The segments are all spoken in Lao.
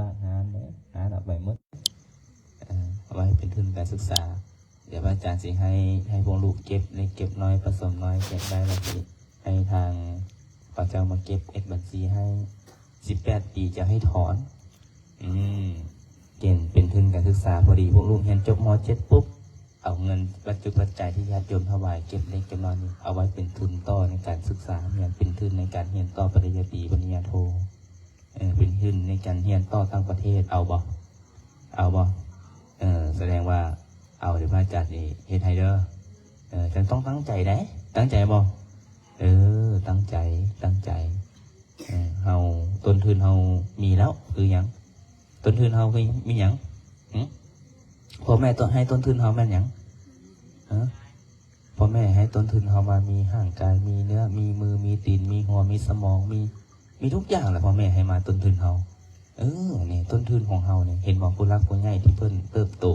ບ້ານຮ້ານເດ້ ຮ້ານເອົາໄປໝົດ ເອີ ເອົາໄວ້ເປັນທຶນການສຶກສາ. ດຽວພະອາຈານຊິໃຫ້ ໃຫ້ພວກລູກເກັບເລັກເກັບນ້ອຍ ປະສົມນ້ອຍ ເກັບໄດ້ແລ້ວຊິໃຫ້ທາງເຂົາເຈົ້າມາເກັບເຮັດບັນຊີໃຫ້ ສິບແປດປີຈະໃຫ້ຖອນ. ອືມ ເກັບເປັນທຶນການສຶກສາ ພໍດີພວກລູກຮຽນຈົບ ມ.ເຈັດ ປຸບ ເອົາເງິນປັດຈຸປັດໄຈທີ່ຍາດໂຍມຖວາຍ ເກັບເລັກເກັບນ້ອຍນີ້ ເອົາໄວ້ເປັນທຶນຕໍ່ໃນການສຶກສາຮຽນ ເປັນທຶນໃນການຮຽນຕໍ່ປະລິນຍາຕີ ປະລິນຍາໂທ ເອີ ເປັນທຶນໃນການຮຽນຕໍ່ຕ່າງປະເທດ ເອົາບໍ່? ເອົາບໍ່? ເອີ ສະແດງວ່າເອົາ ດຽວພະອາຈານຊິເຮັດໃຫ້ເດີ. ເອີ ຈັ່ງຕ້ອງຕັ້ງໃຈໄດ໋ ຕັ້ງໃຈບໍ່? ເອີ ຕັ້ງໃຈ ຕັ້ງໃຈ. ເອີ ເຮົາ ຕົ້ນທຶນເຮົາມີແລ້ວ ຄືຫຍັງ? ຕົ້ນທຶນເຮົາຄືມີຫຍັງ? ຫຶ? ພໍ່ແມ່ຕົ້ນ ໃຫ້ຕົ້ນທຶນເຮົາແມ່ນຫຍັງ? ຮະ? ພໍ່ແມ່ໃຫ້ຕົ້ນທຶນເຮົາມາ ມີຮ່າງກາຍ ມີເນື້ອ ມີມື ມີຕີນ ມີຫົວ ມີສະໝອງ ມີ ມີທຸກຢ່າງແຫຼະ ພໍ່ແມ່ໃຫ້ມາຕົ້ນທຶນເຮົາ. ເອີ ນີ້ຕົ້ນທຶນຂອງເຮົານີ້ ເຫັນບໍ່? ຜູ້ຫຼັກຜູ້ໃຫຍ່ທີ່ເພິ່ນເຕີບໂຕ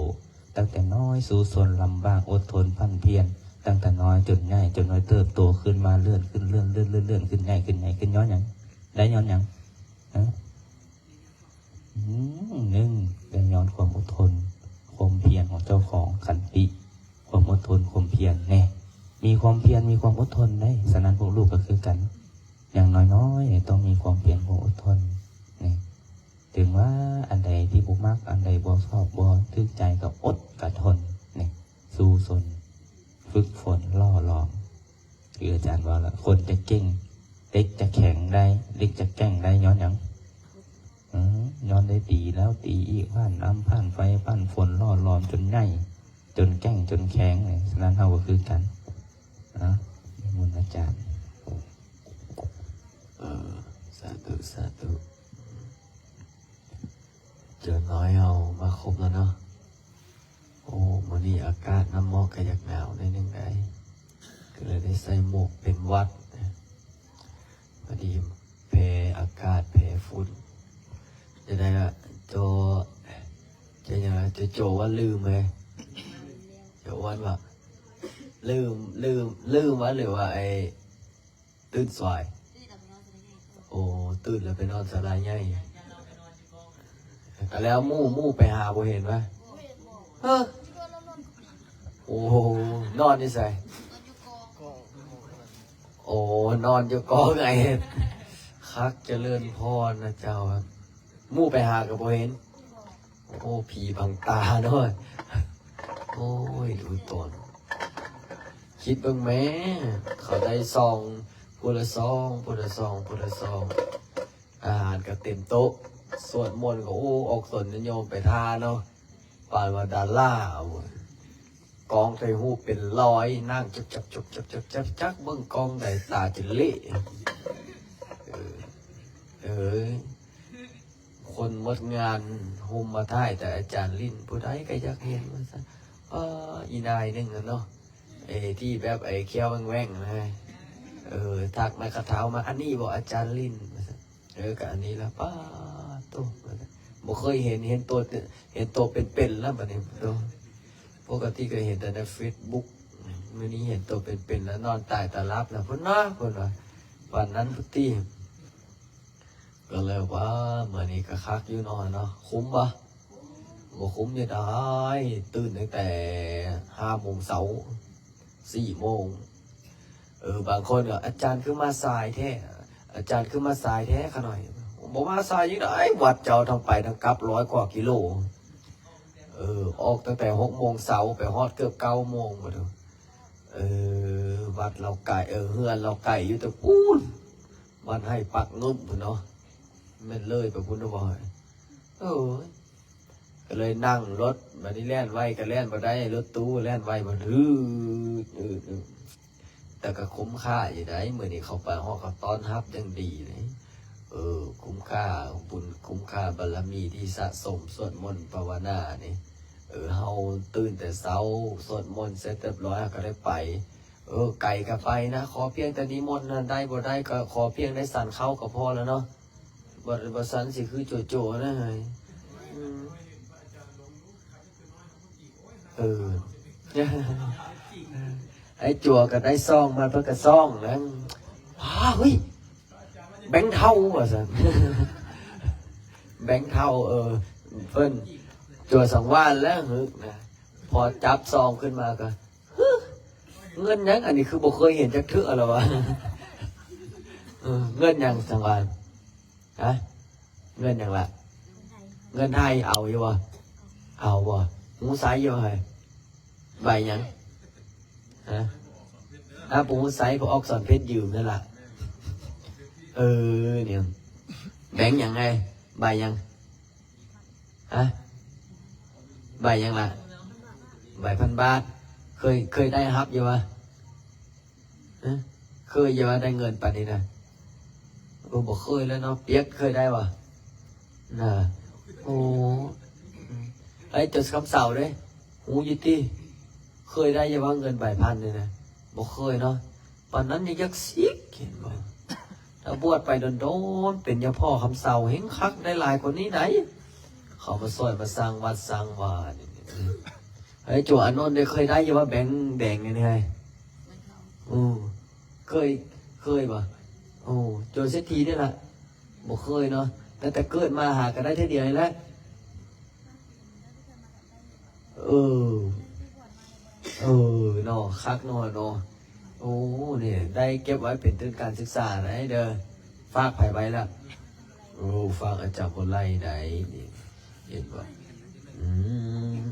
ຕັ້ງແຕ່ນ້ອຍ ສູ້ຊົນລຳບາກ ອົດທົນຜັ່ນພຽນ ຕັ້ງແຕ່ນ້ອຍຈົນໃຫຍ່ ຈົນວ່າເຕີບໂຕຂຶ້ນມາ ເລື່ອນຂຶ້ນ ເລື່ອນ ເລື່ອນ ເລື່ອນ ເລື່ອນຂຶ້ນ ໃຫຍ່ຂຶ້ນ ໃຫຍ່ຂຶ້ນ ຍ້ອນຫຍັງ? ໄດ້ຍ້ອນຫຍັງ? ຮະ? ອືມ ໜຶ່ງ ກໍຍ້ອນຄວາມອົດທົນ ຄວາມພຽນຂອງເຈົ້າຂອງ ຂັນຕິ ຄວາມອົດທົນ ຄວາມພຽນແນ່ ມີຄວາມພຽນ ມີຄວາມອົດທົນໄດ໋. ສະນັ້ນພວກລູກກໍຄືກັນ ຢ່າງນ້ອຍໆ ຕ້ອງມີຄວາມພຽນ ຄວາມອົດທົນນີ້. ເຖິງວ່າອັນໃດທີ່ບໍ່ມັກ ອັນໃດບໍ່ຊອບ ບໍ່ຖືກໃຈ ກໍອົດ ກໍທົນນີ້ ສູ້ຊົນ ຝຶກຝົນ ຫຼໍ່ຫຼອມ. ຄືອາຈານວ່າລະ ຄົນຈະເກັ່ງ ເຫຼັກຈະແຂງໄດ້ ເຫຼັກຈະແກ່ງໄດ້ຍ້ອນຫຍັງ? ອືມ ຍ້ອນໄດ້ຕີແລ້ວຕີອີກ ຜ່ານນ້ຳຜ່ານໄຟ ຜ່ານຝົນ ຫຼໍ່ຫຼອມຈົນໃຫຍ່ ຈົນແກ່ງ ຈົນແຂງ. ສະນັ້ນເຮົາກໍຄືກັນເນາະ ນິມົນອາຈານ. ເອີ ສາທຸ ສາທຸ. ເຈົ້ານ້ອຍເຮົາມາຄົບແລ້ວເນາະ. ໂອ້ ມື້ນີ້ອາກາດນ້ຳໝອກກໍຢາກໜາວໜ້ອຍໜຶ່ງໄດ໋ ກໍເລີຍໄດ້ໃສ່ໝວກເປັນຫວັດ ພໍດີແພ້ອາກາດ ແພ້ຝຸ່ນ. ຈະໄດ້ລະ ໂຈ ຈະຫຍັງລະ ໂຈ ໂຈວ່າລືມເລີຍ ໂຈວ່າ ວ່າລືມ ລືມ ລືມວ່າ ຫຼືວ່າໄອ້ ຕື່ນສວາຍ. ໂອ້ ຕື່ນແລ້ວໄປນອນສາລາໃຫຍ່. ກໍແລ້ວໝູ່ ໝູ່ໄປຫາບໍ່ເຫັນວະ? ເອີ ໂອ້ ນອນຢູ່ໃສ? ໂອ້ ນອນຢູ່ກອໄອ. ຄັກຈະເລີນພອນນະເຈົ້າ. ໝູ່ໄປຫາກໍບໍ່ເຫັນ. ໂອ້ ຜີບັງຕາເນາະ. ໂອ້ຍ ດູຕົນ ຄິດເບິ່ງແມ້ ເຂົາໄດ້ຊອງ ຜູ້ລະຊອງ ຜູ້ລະຊອງ ຜູ້ລະຊອງ ອາຫານກໍເຕັມໂຕະ ສວດມົນກໍ ໂອ້ ອອກຕົນຍາດໂຍມໄປທ່າເນາະ ປານວ່າດາລາ ກ້ອງຖ່າຍຮູບເປັນຮ້ອຍ ນັ່ງຈັກໆໆໆ ຈັກເບິ່ງກ້ອງໃດ ຕາຈົນເລະ. ເອີ ເອີ ຄົນໝົດງານ ຮຸມມາຖ່າຍແຕ່ອາຈານຫຼິ້ນ ຜູ້ໃດກໍຢາກເຫັນວ່າຊັ້ນ. ເອີ ອີນາຍໜຶ່ງຫັ້ນເນາະ ເອີ ທີ່ແບບໄອ້ແຂ້ວແຫວ່ງໆນະ ເອີ ທັກນະ ຂະເທົາມາ ອັນນີ້ບໍ່ອາຈານຫຼິ້ນ ວ່າຊັ້ນ. ເອີ ກໍອັນນີ້ລະ ປາດໂທ້ ບໍ່ເຄີຍເຫັນ ເຫັນໂຕ ເຫັນໂຕເປັນໆແລ້ວບັດນີ້. ໂທ້ ປົກກະຕິກໍເຫັນແຕ່ໃນເຟສບຸກ ມື້ນີ້ເຫັນໂຕເປັນໆແລ້ວ ນອນຕາຍຕາຫຼັບແລ້ວ ເພິ່ນວ່າ ເພິ່ນວ່າ ປານນັ້ນພຸ້ນຕິ. ກໍເລີຍວ່າ ມື້ນີ້ກໍຄັກຢູ່ເນາະ ເນາະ ຄຸ້ມບໍ່? ບໍ່ຄຸ້ມເຮັດໃດ ຕື່ນຕັ້ງແຕ່ຫ້າໂມງເຊົ້າ ສີ່ໂມງ. ເອີ ບາງຄົນກໍ ອາຈານຄືມາສາຍແທ້ ອາຈານຄືມາສາຍແທ້ຂະນ້ອຍ. ບໍ່ມາສາຍຈັ່ງໃດ ວັດເຈົ້າທັງໄປທັງກັບຮ້ອຍກວ່າກິໂລ. ເອີ ອອກຕັ້ງແຕ່ຫົກໂມງເຊົ້າ ໄປຮອດເກືອບເກົ້າໂມງພຸ້ນ. ເອີ ວັດລາວໄກ ເອີ ເຮືອນລາວໄກຢູ່ແຕ່ພຸ້ນ ບ້ານໄຮ່ປາກງື່ມພຸ້ນເນາະ ແມ່ນເລີຍໄປພຸ້ນເນາະ. ເອີ ກໍເລີຍນັ່ງລົດ ບາດນີ້ແລ່ນໄວກໍແລ່ນບໍ່ໄດ້ ລົດຕູ້ແລ່ນໄວບໍ່ ອືດໆ. ແຕ່ກໍຄຸ້ມຄ່າຢູ່ໃດ໋ ມື້ນີ້ເຂົ້າໄປຮອດ ເຂົາຕ້ອນຮັບຢ່າງດີເດ. ເອີ ຄຸ້ມຄ່າບຸນ ຄຸ້ມຄ່າບາລະມີທີ່ສະສົມ ສວດມົນພາວະນານີ້. ເອີ ເຮົາຕື່ນແຕ່ເຊົ້າ ສວດມົນເສັດຮຽບຮ້ອຍ ເຮົາກໍໄດ້ໄປ. ເອີ ໄກກໍໄປນະ ຂໍພຽງແຕ່ນິມົນນະ ໄດ້ບໍ່ໄດ້ກໍຂໍພຽງໄດ້ສັນເຂົ້າກໍພໍແລ້ວເນາະ. ບໍ່ ບໍ່ສັນຊິຄືໂຈໂຈນະ ເອີ ໄອ້ຈົວກໍໄດ້ຊອງມາ ເພິ່ນກໍຊອງນະ. ອ້າ ເຮີ້ຍ ແບງເທົາວ່າຊັ້ນ. ແບງເທົາ ເອີ ເພິ່ນ ຈົວສັງວານແລ້ວ ຫຶກນະ ພໍຈັບຊອງຂຶ້ນມາກໍ ຫຶ ເງິນຫຍັງອັນນີ້ ຄືບໍ່ເຄີຍເຫັນຈັກເທື່ອລະວະ. ເອີ ເງິນຫຍັງສັງວານ? ຮະ ເງິນຫຍັງລະ? ເງິນໄທ ເອົາຢູ່ບໍ່? ເອົາບໍ່? ຫູໄຊຢູ່ບໍ່? ໃບຫຍັງ? ຮະ ຖ້າບໍ່ຮູ້ໃຊ້ ກໍອອກສອນເພັດຢືມນັ້ນລະ. ເອີ ນີ້ ແບງຫຍັງໄງ? ໃບຫຍັງ? ຮະ ໃບຫຍັງລະ? ໃບພັນບາດ. ເຄີຍ ເຄີຍໄດ້ຮັບຢູ່ບໍ່? ຮະ ເຄີຍຢູ່ບໍ່ ໄດ້ເງິນປານນີ້ນະ? ໂອ້ ບໍ່ເຄີຍແລ້ວເນາະ. ປຽກເຄີຍໄດ້ບໍ່? ນະ ໂອ້ ເອີ ເຈົ້າຄຳເຊົາເດ້ ຮູ້ຢູ່ຕິ? ເຄີຍໄດ້ຢູ່ບໍ່ ເງິນໃບພັນນີ້ນະ? ບໍ່ເຄີຍເນາະ. ປານນັ້ນຍັງຢາກຊິກ ເຫັນບໍ່? ຖ້າບວດໄປດົນໆ ເປັນຍາພໍ່ຄຳເຊົາ ແຮ່ງຄັກ ໄດ້ຫຼາຍກວ່ານີ້ໃດ໋. ເຂົາມາຊ່ອຍມາສ້າງວັດສ້າງວານີ້. ເອີ ໂຈອານົນເດ້ ເຄີຍໄດ້ຢູ່ບໍ່ ແບງແດງນີ້? ເອີ ເຄີຍ ເຄີຍບໍ່? ໂອ້ ໂຈເສດຖີເດ້ລະ ບໍ່ເຄີຍເນາະ. ຕັ້ງແຕ່ເກີດມາຫາກໍໄດ້ເທື່ອດຽວນີ້ແຫຼະ. ເອີ ເອີເນາະ ຄັກເນາະ ເນາະ. ໂອ້ ນີ້ ໄດ້ເກັບໄວ້ເປັນທຶນການສຶກສາໄດ້ເດີ. ຝາກໃຜໄວ້ລະ? ໂອ້ ຝາກອາຈານບົວໄລໄດ້ນີ້ ເຫັນບໍ່? ອືມ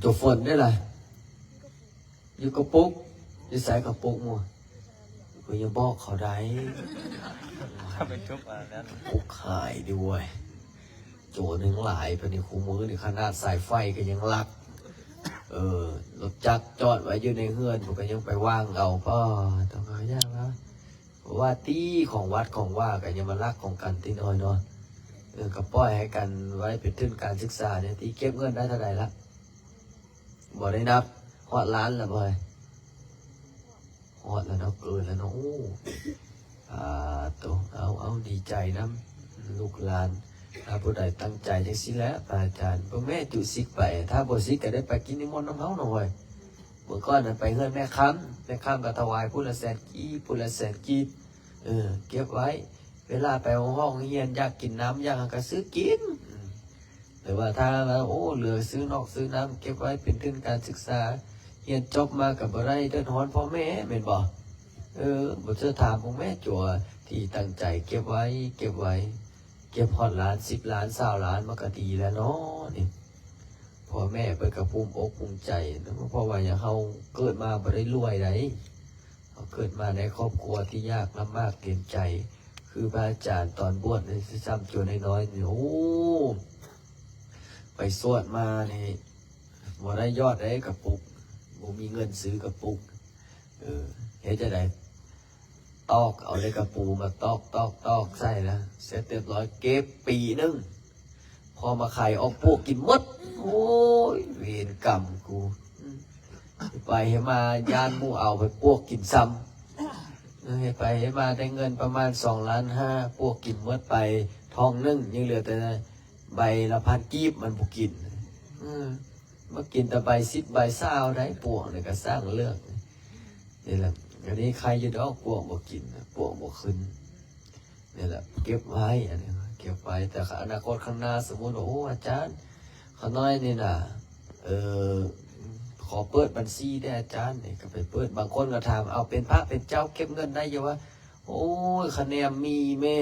ໂຕຝົນເດ້ລະ? ຢູ່ກະປຸກ. ຢູ່ໃສກະປຸກໝູ່? ເອີ ຢ່າບອກເຂົາໄດ໋. ໄປຈົບອັນນັ້ນ ປຸກຫາຍດີເວີຍ. ໂຈນຍັງຫຼາຍປານນີ້ ຄູ່ມື້ນີ້ ຂະໜາດສາຍໄຟກໍຍັງລັກ. ເອີ ລົດຈັກຈອດໄວ້ຢູ່ໃນເຮືອນ ເພິ່ນກໍຍັງໄປວາງເອົາ. ປ້າ ຕ້ອງຫາຍາກນະ. ວ່າຕິ ຂອງວັດຂອງວ່າກໍຍັງມາລັກຂອງກັນຕິນ້ອຍເນາະ. ເອີ ກໍປ່ອຍໃຫ້ກັນໄວ້ເປັນທຶນການສຶກສານີ້ຕິ. ເກັບເງິນໄດ້ເທົ່າໃດລະ? ບໍ່ໄດ້ນັບ. ຮອດລ້ານລະບໍ່? ຮອດແລ້ວເນາະ ເກີນແລ້ວເນາະ. ໂອ້ ອາ ໂຕ ເອົາ ເອົາ ດີໃຈນຳລູກຫຼານ. ຖ້າຜູ້ໃດຕັ້ງໃຈຈັ່ງຊີ້ແຫຼະ ພະອາຈານ ເບິ່ງແມ້ຈຸສິກໄປ. ຖ້າບໍ່ສິກກໍໄດ້ໄປກິນນິມົນນຳເຮົາເນາະເວີຍ. ເມື່ອກ່ອນນັ້ນໄປເຮືອນແມ່ຄຳ ແມ່ຄຳກໍຖວາຍຜູ້ລະແສນກີບ ຜູ້ລະແສນກີບ. ເອີ ເກັບໄວ້ ເວລາໄປໂຮງຮຽນ ຢາກກິນນ້ຳ ຢາກຫຍັງກໍຊື້ກິນ. ອືມ ຫຼືວ່າຖ້າວ່າ ໂອ້ ເຫຼືອຊື້ນອກຊື້ນ້ຳ ເກັບໄວ້ເປັນທຶນການສຶກສາ. ຮຽນຈົບມາກໍບໍ່ໄດ້ເດືອດຮ້ອນພໍ່ແມ່ ແມ່ນບໍ່? ເອີ ບໍ່ເຊື່ອຖາມພວກແມ່ຈົວທີ່ຕັ້ງໃຈເກັບໄວ້ ເກັບໄວ້ ເກັບຮອດລ້ານ ສິບລ້ານ ຊາວລ້ານ ມັນກໍດີແລ້ວເນາະນີ້. ພໍ່ແມ່ເພິ່ນກໍພູມອົກພູມໃຈນະ ເພາະວ່າຫຍັງ ເຮົາເກີດມາບໍ່ໄດ້ລວຍໃດ໋. ເຮົາເກີດມາໃນຄອບຄົວທີ່ຍາກລຳບາກເຕັມໃຈ. ຄືພະອາຈານຕອນບວດນີ້ ຊ້ຳຈົວນ້ອຍໆນີ້ ໂອ້ ໄປສວດມານີ້ ບໍ່ໄດ້ຢອດໃດກະປຸກ ບໍ່ມີເງິນຊື້ກະປຸກ. ເອີ ເຮັດຈັ່ງໃດ? ຕອກເອົາເຫຼັກກະປູມາຕອກໆໆໃສ່ນະ ເສັດຮຽບຮ້ອຍ ເກັບປີໜຶ່ງ ພໍມາໄຂອອກ ປວກກິນໝົດ. ໂອ້ຍ ເວນກຳກູ ອືມ ໄປໃຫ້ມາຢ້ານໝູ່ເອົາໄປປວກກິນຊ້ຳ. ເອີ ເຮັດໄປເຮັດມາໄດ້ເງິນປະມານສອງລ້ານຫ້າ ປວກກິນໝົດໄປທ້ອງໜຶ່ງ ຍັງເຫຼືອແຕ່ໃບລະພັນກີບ ມັນບໍ່ກິນ. ເອີ ມາກິນແຕ່ໃບສິບໃບຊາວໄດ໋ ປວກນີ້ກໍສ້າງເລື່ອງ. ນີ້ແຫຼະ ອັນນີ້ໄຄຢູ່ດອກ ປວກບໍ່ກິນ ປວກບໍ່ຂຶ້ນ. ນີ້ແຫຼະ ເກັບໄວ້ ອັນນີ້ເກັບໄວ້ ແຕ່ອະນາຄົດຂ້າງໜ້າ ສົມມຸດວ່າ ໂອ້ ອາຈານ ຂ້ານ້ອຍນີ້ນະ ເອີ ຂໍເປີດບັນຊີແດ່ອາຈານ ນີ້ກໍໄປເປີດ. ບາງຄົນກໍຖາມ ເອົາ ເປັນພະເປັນເຈົ້າເກັບເງິນໄດ້ຢູ່ວະ? ໂອ້ຍ ຄະແນມມີແມ່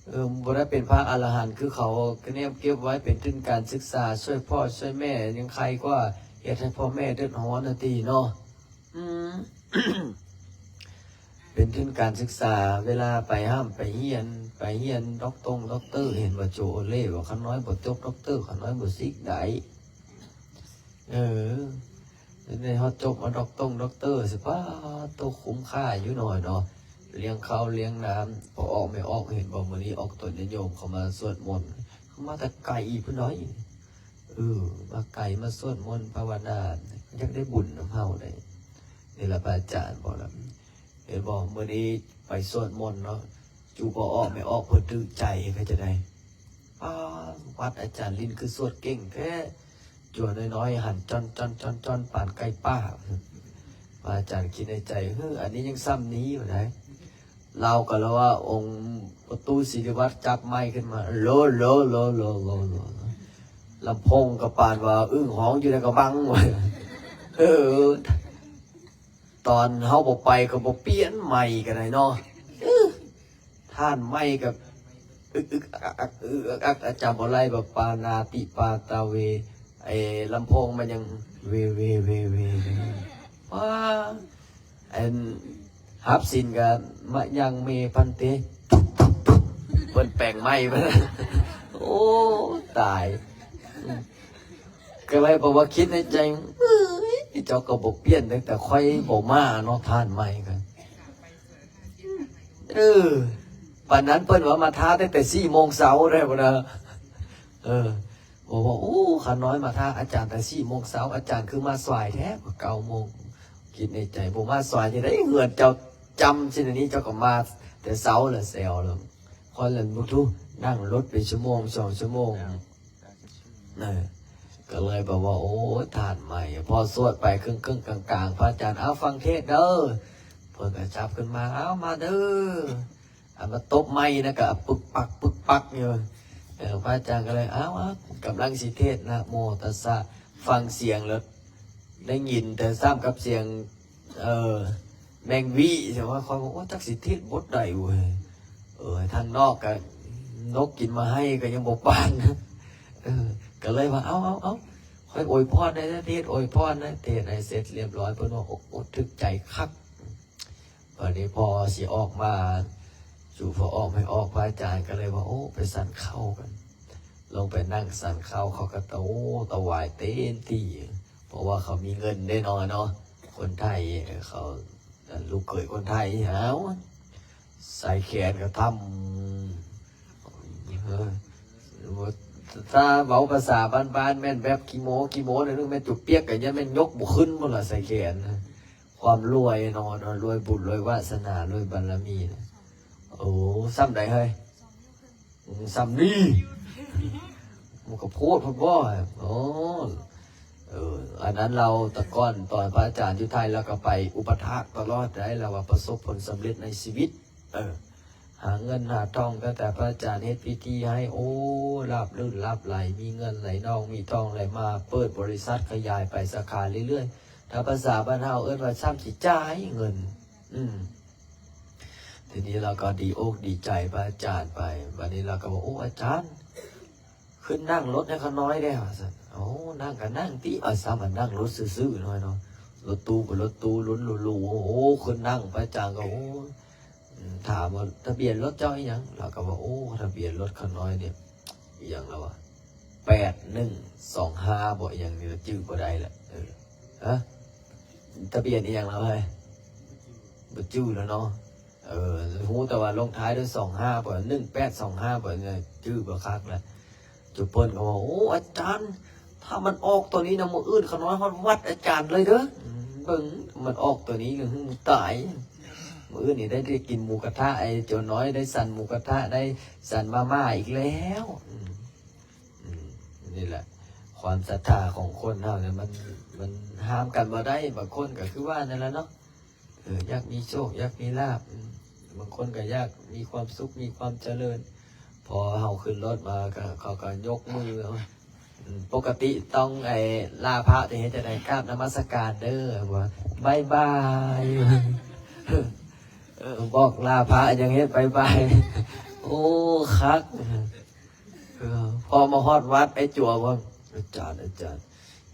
ເອີ ບໍ່ໄດ້ເປັນພະອະລະຫັນຄືເຂົາ ຄະແນມເກັບໄວ້ເປັນທຶນການສຶກສາ ຊ່ວຍພໍ່ຊ່ວຍແມ່ ຍັງໄຄກວ່າເຮັດໃຫ້ພໍ່ແມ່ເດືອດຮ້ອນນະຕິເນາະ. ອືມ ເປັນທຶນການສຶກສາ ເວລາໄປຮ່ຳໄປຮຽນ ໄປຮຽນດັອກຕົງດັອກເຕີ ເຫັນວ່າໂຈໂອເລ່ວ່າ ຂ້ານ້ອຍບໍ່ຈົບດັອກເຕີ ຂ້ານ້ອຍບໍ່ສິກໄດ້. ເອີ ໄດ້ຮອດຈົບມາດັອກຕົງດັອກເຕີຊິ ປາໂຕ ຄຸ້ມຄ່າຢູ່ໜ້ອຍເນາະ ລ້ຽງເຂົ້າລ້ຽງນ້ຳພໍ່ອອກແມ່ອອກ. ເຫັນບໍ່ ມື້ນີ້ອອກຕົນຍາດໂຍມເຂົາມາສວດມົນ ເຂົາມາແຕ່ໄກພຸ້ນເດ. ເອີ ມາໄກ ມາສວດມົນພາວະນາ ຢາກໄດ້ບຸນນຳເຮົາເດ້. ນີ້ລະພະອາຈານບອກລະ ເຫັນບໍ່ ມື້ນີ້ໄປສວດມົນເນາະ ຈູ່ພໍ່ອອກແມ່ອອກເພິ່ນຖືກໃຈ ເຂົາຈະໄດ້ ປາ ວັດອາຈານລິນຄືສວດເກັ່ງແທ້ ຈົວນ້ອຍໆ ຫັນຈ້ອນໆໆ ປານໄກ່ປ່າ. ພະອາຈານຄິດໃນໃຈ ເຮີ ອັນນີ້ຍັງຊ່ຳນີ້ຢູ່ໃດ໋. ລາວກໍລະວ່າ ອົງປະຕູສິລິວັດຈັບໄມຂຶ້ນມາ ໂລ ໂລ ໂລ ໂລ ໂລ ໂລ ລຳໂພງກໍປານວ່າອຶ່ງຮ້ອງຢູ່ໃນກະບັງ ເອີ ຕອນເຮົາບໍ່ໄປກໍບໍ່ປ່ຽນໄມກໍໄດ້ເນາະ ເອີ ທ່ານໄມກໍອຶກໆ ອັກໆ ອຶກໆ ອັກໆ ອາຈານບໍ່ໄລ່ ແບບປານາຕິປາຕາເວ ໄອ້ລຳໂພງມັນຍັງເວ ເວ ເວ ເວ ເວ ວ້າ ອັນຮັບສິນກໍມະຍັງເມພັນເຕ ເພິ່ນແປງໄມ ໂອ້ ຕາຍ ກໍເລີຍບອກວ່າຄິດໃນໃຈ ເອີຍ ເຈົ້າກໍບໍ່ປ່ຽນ ຕັ້ງແຕ່ຂ້ອຍບໍ່ມາເນາະ ທ່ານໄມກໍ ເອີ ປານນັ້ນເພິ່ນວ່າມາທາຕັ້ງແຕ່ສີ່ໂມງເຊົ້າໄດ້ບໍ່ນະ ເອີ ບອກວ່າ ໂອ້ ຂ້ານ້ອຍມາຖ້າອາຈານແຕ່ສີ່ໂມງເຊົ້າ ອາຈານຄືມາສາຍແທ້ ເກົ້າໂມງ ຄິດໃນໃຈ ບໍ່ມາສາຍຈັ່ງໃດ ເຮືອນເຈົ້າຈຳຊິນນີ້ ເຈົ້າກໍມາແຕ່ເຊົ້າລະແຊວລະ ຂ້ອຍລະບໍ່ຮູ້ ນັ່ງລົດເປັນຊົ່ວໂມງສອງຊົ່ວໂມງ ເອີ ກໍເລີຍແບບວ່າ ໂອ້ ທ່ານໃໝ່ ພໍສວດໄປເຄິ່ງໆ ກາງໆ ພະອາຈານ ເອົາ ຟັງເທດເດີ ເພິ່ນກໍຈັບຂຶ້ນມາ ເອົາ ມາເດີ ອັນມາຕົບໄມ້ນະ ກະປຶກປັກ ປຶກປັກຢູ່ ເອີ ພະອາຈານກໍເລີຍ ອ້າວ ກຳລັງຊິເທດ ນະໂມຕັດສະ ຟັງສຽງແລ້ວ ໄດ້ຍິນແຕ່ຊ້ຳກັບສຽງ ເອີ ແມງວີ ແຕ່ວ່າຂ້ອຍວ່າ ໂອ້ ຈັກຊິເທດບົດໃດເວີຍ ເອີ ທາງນອກກະນົກກິນມາໄຫ້ກໍຍັງບໍ່ປານ ເອີ ກໍເລີຍວ່າ ເອົາ ເອົາ ເອົາ ຂ້ອຍອວຍພອນແດ່ ເທດອວຍພອນແດ່ ເທດໃຫ້ເສັດລຽບຮ້ອຍ ເພິ່ນວ່າ ໂອ້ ຖືກໃຈຄັກ. ບາດນີ້ພໍຊິອອກມາ ສູ່ພໍອອກໃຫ້ອອກ ພະອາຈານກໍເລີຍວ່າ ໂອ້ ໄປສັນເຂົ້າກັນ ລົງໄປນັ່ງສັນເຂົ້າ ເຂົາກໍ ໂອ້ ຖວາຍເຕັມທີ່ ເພາະວ່າເຂົາມີເງິນເດ້ເນາະ ເນາະ ຄົນໄທ ເຂົາ ລູກເຂີຍຄົນໄທ ເອົາ ໃສ່ແຂນກໍທຳ ເອີ ຖ້າເວົ້າພາສາບ້ານໆ ແມ່ນແບບຂີ້ໂມ້ ຂີ້ໂມ້ ແມ່ນຈົບປຽກ ກໍຍັງແມ່ນຍົກບໍ່ຂຶ້ນພຸ້ນລະ ໃສ່ແຂນ ຄວາມລວຍເນາະ ລວຍບຸນ ລວຍວາສະໜາ ລວຍບາລະມີ ໂອ້ ສ່ຳໃດເຮີ້ຍ ສ່ຳນີ້ ມັນກໍໂພດໂພດບໍ່ ໂອ້ ເອີ ອັນນັ້ນລາວ ແຕ່ກ່ອນຕອນພະອາຈານຢູ່ໄທ ລາວກໍໄປອຸປະຖາກຕະຫຼອດໄດ໋ ລາວວ່າປະສົບຜົນສຳເລັດໃນຊີວິດ ເອີ ຫາເງິນຫາທອງ ຕັ້ງແຕ່ພະອາຈານເຮັດພິທີໃຫ້ ໂອ້ ລາບລື່ນລາບໄຫຼ ມີເງິນໄຫຼນອງ ມີທອງໄຫຼມາ ເປີດບໍລິສັດຂະຫຍາຍໄປສາຂາເລື້ອຍໆ ຖ້າພາສາບ້ານເຮົາເອີ້ນວ່າ ຊ່ຳຊິຈ່າຍເງິນ ອືມ ທີນີ້ລາວກໍດີອົກດີໃຈພະອາຈານໄປ ບາດນີ້ລາວກໍວ່າ ໂອ້ ອາຈານ ຂຶ້ນນັ່ງລົດໃຫ້ຂ້ານ້ອຍແດ່ ວ່າຊັ້ນ ໂອ້ ນັ່ງກໍນັ່ງຕິ ເອົາ ຊ້ຳອັນນັ່ງລົດຊື່ໆ ນ້ອຍເນາະ ລົດຕູ້ກໍລົດຕູ້ ລຸ້ນຫຼູໆ ໂອ້ ຂຶ້ນນັ່ງ ພະອາຈານກໍ ໂອ້ ອືມ ຖາມວ່າ ທະບຽນລົດເຈົ້າອີ່ຫຍັງ ລາວກໍວ່າ ໂອ້ ທະບຽນລົດຂ້ານ້ອຍນີ້ ອີ່ຫຍັງລະວະ ແປດໜຶ່ງສອງຫ້າ ບໍ ອີ່ຫຍັງນີ້ລະ ຈື່ບໍ່ໄດ້ລະ ເອີ ຮະ ທະບຽນອີ່ຫຍັງລະເຮີ້ຍ ບໍ່ຈື່ລະເນາະ ເອີ ຮູ້ແຕ່ວ່າລົງທ້າຍດ້ວຍສອງຫ້າ ບໍ ໜຶ່ງແປດສອງຫ້າ ບໍ ຈື່ບໍ່ຄັກລະ ຈຸເພິ່ນກໍວ່າ ໂອ້ ອາຈານ ຖ້າມັນອອກຕົວນີ້ນະ ມື້ອື່ນຂ້ານ້ອຍຮອດວັດອາຈານເລີຍເດີ ເບິ່ງ ມັນອອກຕົວນີ້ກໍຫື ຕາຍ ມື້ອື່ນນີ້ໄດ້ ໄດ້ກິນໝູກະທະ ໄອ້ໂຈນນ້ອຍໄດ້ສັນໝູກະທະ ໄດ້ສັນມາມ່າອີກແລ້ວ ອືມ ອືມ ນີ້ແຫຼະ ຄວາມສັດທາຂອງຄົນເຮົານີ້ ມັນ ມັນຫ້າມກັນບໍ່ໄດ້ ບາງຄົນກໍຄືວ່ານັ້ນແຫຼະເນາະ ເອີ ຢາກມີໂຊກ ຢາກມີລາບ ອືມ ບາງຄົນກໍຢາກມີຄວາມສຸກ ມີຄວາມຈະເລີນ ພໍເຮົາຂຶ້ນລົດມາກໍ ເຂົາກໍຍົກມື ອືມ ປົກກະຕິຕ້ອງ ໄອ້ ລາພະ ຈະເຮັດຈັ່ງໃດ ກາບນະມັດສະການເດີ ວ່າ ບາຍບາຍ ເອີ ບອກລາພະ ຍັງເຮັດບາຍບາຍ ໂອ້ ຄັກ ເອີ ພໍມາຮອດວັດ ໄອ້ຈົວວ່າ ອາຈານ ອາຈານ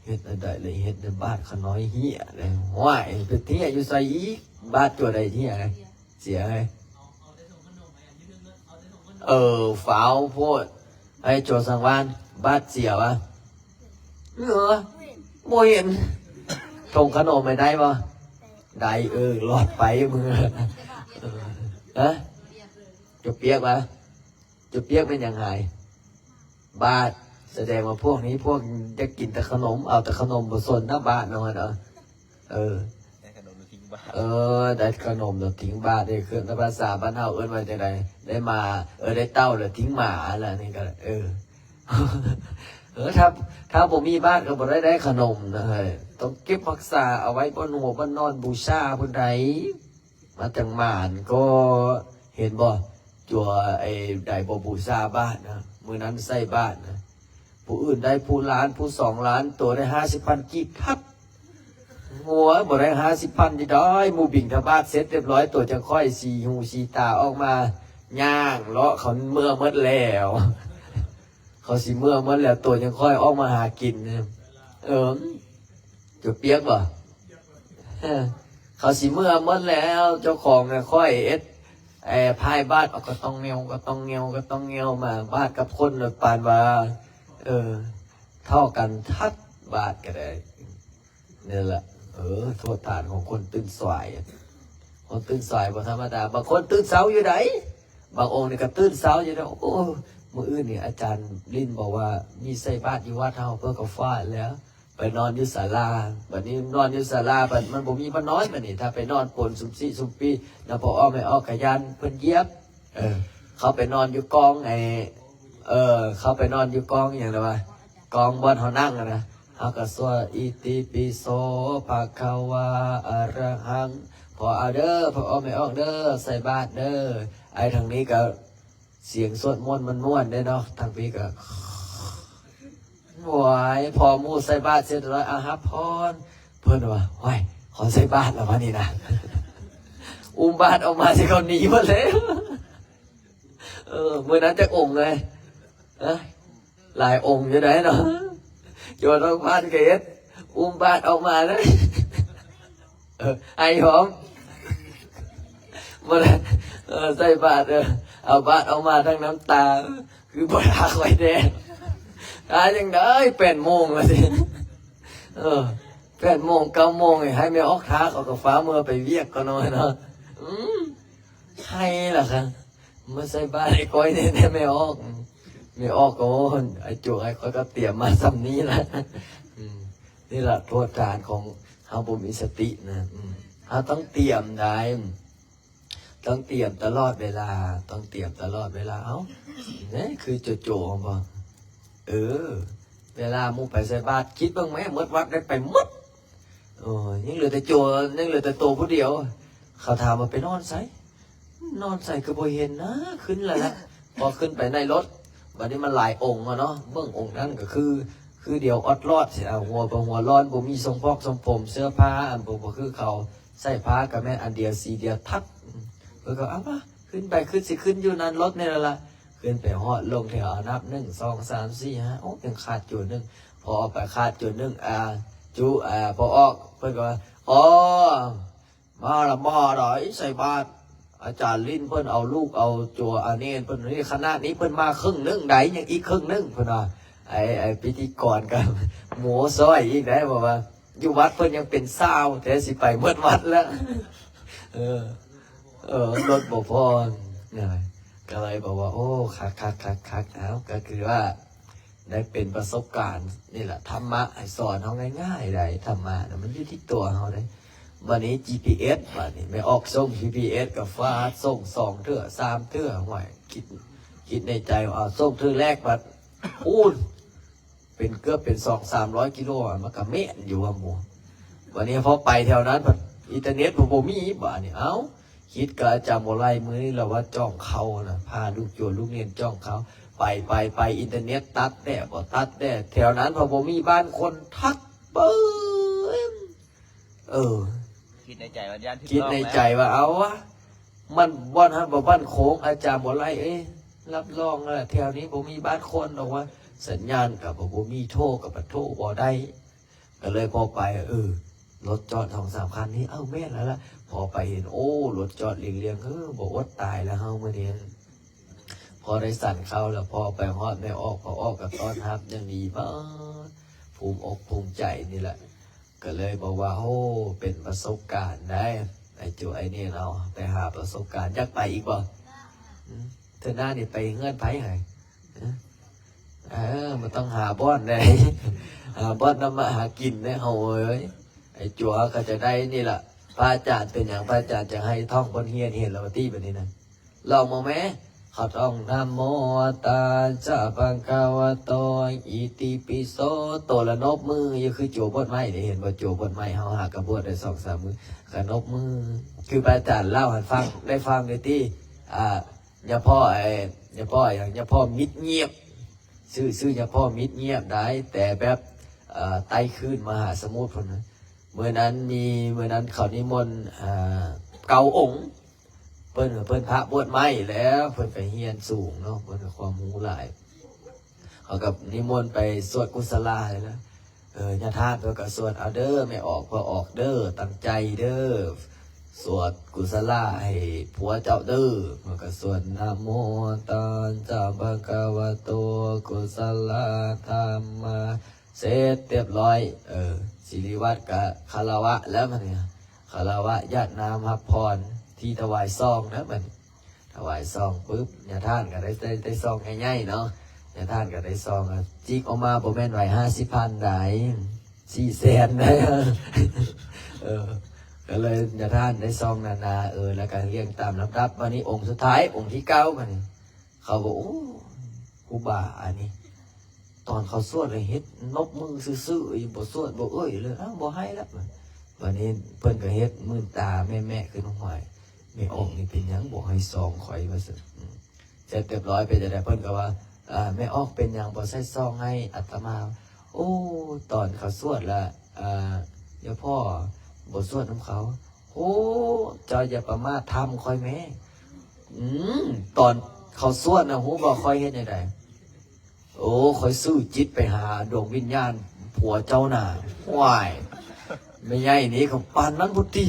ເຮັດແນວໃດລະ ເຮັດໃນບາດຂ້ານ້ອຍເຫຍເລີຍ ຫ້ວຍ ໄປເຫຍຢູ່ໃສອີກ ບາດຕົວໃດເຫຍ ເສຍເລີຍ ເອີ ຟາວໂພດ ໄອ້ໂຈສັງວານ ບາດເສຍຫວາ ເອີ ບໍ່ເຫັນ ຖົງຂະໜົມໄປໄດ້ບໍ່ ໄດ້ ເອີ ລອດໄປ ເອີ ຮະ ຈົບປຽກຫວາ ຈຸບປຽກແມ່ນຫຍັງຫາຍ? ບາດ. ສະແດງວ່າພວກນີ້ພວກຢາກກິນແຕ່ຂະໜົມ ເອົາແຕ່ຂະໜົມ ບໍ່ສົນນະບາດເນາະ ເນາະ. ເອີ ໄດ້ຂະໜົມແລ້ວຖິ້ມບາດ. ເອີ ໄດ້ຂະໜົມແລ້ວຖິ້ມບາດ. ເອີ ຄືພາສາບ້ານເຮົາເອີ້ນວ່າຈັ່ງໃດ? ໄດ້ໝາ ເອີ ໄດ້ເຕົ້າແລ້ວຖິ້ມໝາລະ ນີ້ກໍ ເອີ ເອີ ຖ້າ ຖ້າບໍ່ມີບາດກໍບໍ່ໄດ້ໄດ້ຂະໜົມນະເຮີ້ຍ. ຕ້ອງເກັບຮັກສາເອົາໄວ້ບ່ອນຫົວບ່ອນນອນບູຊາພຸ້ນໃດ໋. ມັນຈັ່ງໝານກໍເຫັນບໍ່? ຈົວໄອ້ໃດບໍ່ບູຊາບາດນະ ມື້ນັ້ນໃສ່ບາດນະ ຜູ້ອື່ນໄດ້ຜູ້ລ້ານ ຜູ້ສອງລ້ານ ໂຕໄດ້ຫ້າສິບພັນກີບທັດ. ໂອ້ຍ ບໍ່ໄດ້ຫ້າສິບພັນ ຊິໄດ້ ໝູ່ບິນທະບາດເສັດຮຽບຮ້ອຍ ໂຕຈັ່ງຂ້ອຍສີຫູສີຕາອອກມາ ຍ່າງເລາະ ເຂົາເມືອໝົດແລ້ວ ເຂົາຊິເມືອໝົດແລ້ວ ໂຕຈັ່ງຂ້ອຍອອກມາຫາກິນ. ເອີ ຈະປຽກບໍ່? ເຂົາຊິເມືອໝົດແລ້ວ ເຈົ້າຂອງນະ ຂ້ອຍເຮັດ ແອ ພາຍບາດ ເອົາກະຕ້ອງແງວ ກະຕ້ອງແງວ ກະຕ້ອງແງວມາ ບາດກັບຄົນລະປານວ່າ ເອີ ເທົ່າກັນທັດບາດກະໄດ້. ນີ້ແຫຼະ ເອີ ໂທດຖານຂອງຄົນຕື່ນສາຍ ຄົນຕື່ນສາຍບໍ່ທຳມະດາ ບາງຄົນຕື່ນເຊົ້າຢູ່ໃດ໋ ບາງອົງນີ້ກະຕື່ນເຊົ້າຢູ່ເດ້. ໂອ້ ມື້ອື່ນນີ້ອາຈານລິນບອກວ່າມີໃສ່ບາດຢູ່ວັດເຮົາ ເພິ່ນກະຟ້າແລ້ວ ໄປນອນຢູ່ສາລາ ບັດນີ້ນອນຢູ່ສາລາ ບັດມັນບໍ່ມີບ່ອນນອນ ບັດນີ້ຖ້າໄປນອນປົນສຸມຊິສຸມປີນຳພໍ່ອອກແມ່ອອກ ກະຢ້ານເພິ່ນຢຽບ. ເອີ ເຂົາໄປນອນຢູ່ກອງໄອ້ ເອີ ເຂົາໄປນອນຢູ່ກອງຫຍັງລະວະ ກອງບ່ອນເຮົານັ່ງຫັ້ນນະ ເຮົາກະສວດ ອິຕິປິໂສ ພະຄະວາ ອະຣະຫັງ ພໍ່ເອົາເດີ ພໍ່ອອກແມ່ອອກເດີ ໃສ່ບາດເດີ. ໄອ້ທາງນີ້ກະ ສຽງສວດມົນມັນມ່ວນເດ້ເນາະ ທາງພີ້ກະ ໂອ້ຍ ພໍໝູ່ໃສ່ບາດເສັດຮຽບຮ້ອຍ ອາ ຮັບພອນ ເພິ່ນວ່າ ໂອ້ຍ ເຂົາໃສ່ບາດແລ້ວວະນີ້ນະ ອຸ້ມບາດອອກມາຊິເຂົາໜີໝົດແລ້ວ. ເອີ ມື້ນັ້ນຈັກອົງເລີຍ ເອີ ຫຼາຍອົງຢູ່ໃດ໋ເນາະ ໂຍມທອງພັນກະເຮັດ ອຸ້ມບາດອອກມາເລີຍ. ເອີ ໄອຫອມ ບໍ່ໄດ້ ເອີ ໃສ່ບາດ ເອີ ເອົາບາດອອກມາທັງນ້ຳຕາ ຄືບໍ່ຖ້າຂ້ອຍແດ່ ຖ້າຈັ່ງໃດ ແປດໂມງລະຊິ ເອີ ແປດໂມງ ເກົ້າໂມງ ໃຫ້ແມ່ອອກຖ້າ ເຂົາກະຟ້າວເມືອໄປວຽກກ່ອນເນາະ ອືມ ໃຫ້ລະຄະ ມາໃສ່ບາດໃຫ້ຂ້ອຍແດ່ ແມ່ອອກ ແມ່ອອກກະ ໂອ້ ໄອ້ໂຈ ໄອ້ຂ້ອຍກະຕຽມມາສ່ຳນີ້ລະ ອືມ ນີ້ລະໂທດຖານຂອງເຮົາບໍ່ມີສະຕິນະ ອືມ ເຮົາຕ້ອງຕຽມໄດ໋ ຕ້ອງຕຽມຕະຫຼອດເວລາ ຕ້ອງຕຽມຕະຫຼອດເວລາ. ເອົ້າ ແນ່ ຄືໂຈໂຈບໍ່ ເອີ ເວລາໝູ່ໄປໃສ່ບາດ ຄິດເບິ່ງແມ້ ໝົດວັດໄດ້ໄປໝົດ ໂອ້ຍ ຍັງເຫຼືອແຕ່ໂຈ ຍັງເຫຼືອແຕ່ໂຕຜູ້ດຽວ ເຂົາຖາມວ່າໄປນອນໃສ ນອນໃສຄືບໍ່ເຫັນນະ ຂຶ້ນລະລະ ພໍຂຶ້ນໄປໃນລົດ ບາດນີ້ມັນຫຼາຍອົງເນາະ ເບິ່ງອົງນັ້ນກະຄື ຄືດຽວອອດລອດຊິ ເອົາຫົວເພິ່ນຫົວຮ້ອນ ບໍ່ມີຊົງພອກຊົງຜົມ ເສື້ອຜ້າອັນບໍ່ ບໍ່ຄືເຂົາ ໃສ່ຜ້າກະແມ່ນອັນດຽວສີດຽວທັດ ເພິ່ນກະ ເອົາມາ ຂຶ້ນໄປ ຄືຊິຂຶ້ນຢູ່ນັ້ນລົດນີ້ລະລະ ຂຶ້ນໄປຮອດລົງແຖວ ເອົານັບ ໜຶ່ງ ສອງ ສາມ ສີ່ ຫ້າ ໂອ້ ຍັງຂາດໂຈໜຶ່ງ ພໍອອກໄປຂາດໂຈໜຶ່ງ ອາ ຈຸ ອາ ພໍອອກ ເພິ່ນກະວ່າ ອໍ ມາລະມາໄດ໋ ໃສ່ບາດ ອາຈານລິນເພິ່ນເອົາລູກເອົາຕົວອາເນນເພິ່ນນີ້ ຂະໜາດນີ້ເພິ່ນມາເຄິ່ງໜຶ່ງໃດ໋ ຍັງອີກເຄິ່ງໜຶ່ງ ເພິ່ນວ່າ ໄອ້ ໄອ້ພິທີກອນກະໂມ້ຊ່ອຍອີກໄດ໋ ເພາະວ່າຢູ່ວັດເພິ່ນຍັງເປັນຊາວ ແທ້ຊິໄປໝົດວັດແລ້ວ ເອີ ເອີ ລົດບໍ່ພໍ ກະເລີຍບອກວ່າ ໂອ້ ຄັກໆໆໆ ເອົາ ກະຄືວ່າ ໄດ້ເປັນປະສົບການນີ້ລະ ທຳມະໃຫ້ສອນເຮົາງ່າຍໆໄດ໋ ທຳມະນະ ມັນຢູ່ທີ່ຕົວເຮົາເດ້. ບາດນີ້ ຈີພີເອັສ ບາດນີ້ແມ່ອອກສົ່ງ ຈີພີເອັສ ກະຟາດສົ່ງສອງເທື່ອ ສາມເທື່ອ ຫ້ວຍ ຄິດ ຄິດໃນໃຈວ່າ ເອົາ ສົ່ງເທື່ອແລກບາດ ໂອ້ຍ ເປັນເກືອບເປັນສອງສາມຮ້ອຍກິໂລ ມັນກະແມ່ນຢູ່ວ່າໝູ່. ບາດນີ້ພໍໄປແຖວນັ້ນ ອິນເຕີເນັດບໍ່ມີ ບາດນີ້ ເອົ້າ ຄິດກະຈຳບໍ່ໄລ່ ມື້ນີ້ລະວ່າຈ້ອງເຂົ້ານະ ພາລູກໂຈລູກເໜນຈ້ອງເຂົ້າ ໄປ ໄປ ໄປ ອິນເຕີເນັດຕັດແດ່ບໍ່ຕັດແດ່ ແຖວນັ້ນເພາະບໍ່ມີບ້ານຄົນທັກເບິ່ງ ເອີ ຄິດໃນໃຈວ່າຢ້ານຖືກ ຄິດໃນໃຈວ່າ ເອົາວະ ມັນບ່ອນຫັ້ນບໍ່ໝັ້ນຄົງ ອາຈານບໍ່ໄລ່ເອີຍ ຮັບຮອງລະ ແຖວນີ້ບໍ່ມີບ້ານຄົນດອກວ່າ ສັນຍານກະບໍ່ ບໍ່ມີ ໂທກະບໍ່ໂທບໍ່ໄດ້. ກະເລີຍພໍໄປ ເອີ ລົດຈອດສອງສາມຄັນນີ້ ເອົ້າ ແມ່ນແລ້ວລະ ພໍໄປເຫັນ ໂອ້ ລົດຈອດລຽງໆ ເອີ ບໍ່ອົດຕາຍລະເຮົາມື້ນີ້ ພໍໄດ້ສັນເຂົ້າລະ ພໍໄປຮອດແມ່ອອກ ພໍ່ອອກກະຕ້ອນຮັບຢ່າງດີ ປາດ ພູມອົກພູມໃຈນີ້ລະ ກະເລີຍບອກວ່າ ໂອ້ ເປັນປະສົບການໄດ໋ ໄອ້ໂຈໄອ້ເນນເຮົາ ໄປຫາປະສົບການ ຢາກໄປອີກບໍ່? ອືມ ເທື່ອໜ້ານີ້ໄປເຮືອນໃຜໃຫ້? ເອີ ມັນຕ້ອງຫາບ່ອນໃດ ຫາບ່ອນທຳມາຫາກິນໃດເຮົາເອີຍ ໄອ້ຈົວກະຈະໄດ້ນີ້ລະ ພະອາຈານເປັນຫຍັງ ພະອາຈານຈະໃຫ້ທ່ອງບົດຮຽນ ເຫັນແລ້ວວ່າຕິ ບາດນີ້ນະ ລອງມາແມ້ ເຂົາຕ້ອງ ນະໂມຕັດສະ ພະຄະວະໂຕ ອິຕິປິໂສ ໂຕລະນົບມືຢູ່ ຄືຈົວບົດໄມ້ນີ້ ເຫັນບໍ່? ຈົວບົດໄມ້ ເຮົາຫາກະບວດໄດ້ສອງສາມມື້ ກະນົບມື ຄືພະອາຈານເລົ່າໃຫ້ຟັງ ໄດ້ຟັງຢູ່ຕິ ອ່າ ຍາພໍ່ ເອີ ຍາພໍ່ຫຍັງ ຍາພໍ່ມິດງຽບ ຊື່ ຊື່ຍາພໍ່ມິດງຽບໄດ໋ ແຕ່ແບບ ເອີ ໄຕ່ຄື້ນມະຫາສະໝຸດພຸ້ນນະ ມື້ນັ້ນມີ ມື້ນັ້ນເຂົານິມົນ ເອີ ເກົ້າອົງ ເພິ່ນ ເພິ່ນພະບວດໃໝ່ແລ້ວ ເພິ່ນກະຮຽນສູງເນາະ ເພິ່ນກະຄວາມຮູ້ຫຼາຍ ເຂົາກະນິມົນໄປສວດກຸສະລາຫັ້ນນະ ເອີ ຍາທ່ານເພິ່ນກະສວດ ເອົາເດີ ແມ່ອອກ ພໍ່ອອກເດີ ຕັ້ງໃຈເດີ ສວດກຸສະລາໃຫ້ຜົວເຈົ້າເດີ ເພິ່ນກະສວດ ນະໂມຕັດສະ ພະຄະວະໂຕ ກຸສະລາທຳມາ ເສັດຮຽບຮ້ອຍ ເອີ ສິລິວັດກະຄາລະວະແລ້ວບັດນີ້ ຄາລະວະ ຢາດນ້ຳຮັບພອນ ທີ່ຖວາຍຊອງນະບັດນີ້ ຖວາຍຊອງປຶບ ຍາທ່ານກະໄດ້ ໄດ້ ໄດ້ຊອງໃຫຍ່ໆເນາະ ຍາທ່ານກະໄດ້ຊອງ ຈິກອອກມາບໍ່ແມ່ນໄຫວຫ້າສິບພັນໃດ໋ ສີ່ແສນໃດ໋ ເອີ ກະເລີຍຍາທ່ານໄດ້ຊອງໜາໆ ເອີ ແລ້ວກະລຽງຕາມລຳດັບ ບັດນີ້ອົງສຸດທ້າຍ ອົງທີເກົ້າບັດນີ້ ເຂົາກະ ໂອ້ ຄູບາອັນນີ້ ຕອນເຂົາສວດລະເຮັດນົບມືຊື່ໆ ບໍ່ສວດບໍ່ເອີ່ຍເລີຍ ອ້າວ ບໍ່ໃຫ້ລະ ບັດນີ້ເພິ່ນກະເຮັດມື່ນຕາແມ່ໆ ຄືນ້ອງຫວາຍ ແມ່ອອກນີ້ເປັນຫຍັງບໍ່ໃຫ້ຊອງຂ້ອຍວ່າຊັ້ນ ອືມ ເສັດຮຽບຮ້ອຍ ເປັນຈັ່ງໃດ ເພິ່ນກະວ່າ ເອີ ແມ່ອອກເປັນຫຍັງບໍ່ໃສ່ຊອງໃຫ້ອາດຕະມາ ໂອ້ ຕອນເຂົາສວດລະ ເອີ ຍາພໍ່ບໍ່ສວດນຳເຂົາ ໂອ້ ເຈົ້າຢ່າປະໝາດທຳຂ້ອຍແມ້ ອືມ ຕອນເຂົາສວດນະ ຮູ້ບໍ່ຂ້ອຍເຮັດແນວໃດ? ໂອ້ ຂ້ອຍສື່ຈິດໄປຫາດວງວິນຍານຜົວເຈົ້ານະ ຫວາຍ ແມ່ໃຫຍ່ນີ້ກະປານນັ້ນພຸ້ນຕິ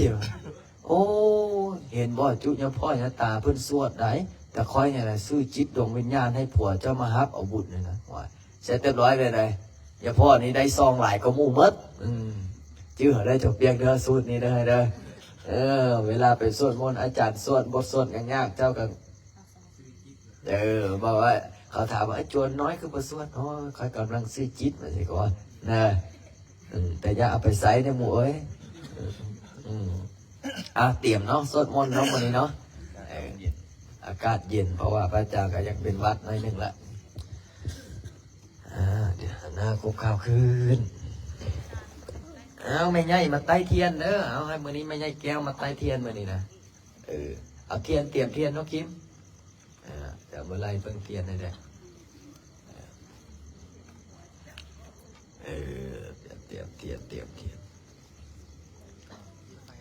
ໂອ້ ເຫັນບໍ່ ຈຸຍາພໍ່ຍາຕາເພິ່ນສວດໃດ ແຕ່ຂ້ອຍນີ້ລະ ສື່ຈິດດວງວິນຍານໃຫ້ຜົວເຈົ້າມາຮັບເອົາບຸນນີ້ນະ ຫວາຍ ເສັດຮຽບຮ້ອຍເລີຍໃດ໋ ຍາພໍ່ນີ້ໄດ້ຊອງຫຼາຍກວ່າໝູ່ໝົດ ອືມ ຈື່ເອົາເດີ ເຈົ້າປຽກເດີ ສູດນີ້ເດີ ເດີ ເອີ ເວລາໄປສວດມົນ ອາຈານສວດບົດສວດຍາກໆ ເຈົ້າກະ ເອີ ບອກວ່າ ເຂົາຖາມວ່າ ອາ ຈວນນ້ອຍຄືບໍ່ສວດ ໂອ້ຍ ຂ້ອຍກຳລັງຊື່ຈິດ ວ່າຊີ້ ກະວ່ານະ ອືມ ແຕ່ຢ່າເອົາໄປໃຊ້ເດີໝູ່ເອີຍ ອືມ ອືມ ອ່ະ ຕຽມເນາະ ສວດມົນເນາະ ມື້ນີ້ເນາະ ເອີ ອາກາດເຢັນ ເພາະວ່າພະອາຈານກະຍັງເປັນຫວັດໜ້ອຍໜຶ່ງລະ ອ່າ ດຽວໜ້າຄຸບຄາວຂຶ້ນ ເອົາ ແມ່ໃຫຍ່ມາໄຕ້ທຽນເດີ ເອົາ ໃຫ້ມື້ນີ້ແມ່ໃຫຍ່ແກ້ວມາໄຕ້ທຽນມື້ນີ້ນະ ເອີ ເອົາທຽນ ຕຽມທຽນເນາະ ຄິມ ອ່າ ດຽວມື້ໄລ່ເບິ່ງທຽນໃຫ້ແດ່ ເອີ ຕຽມທຽນ ຕຽມທຽນ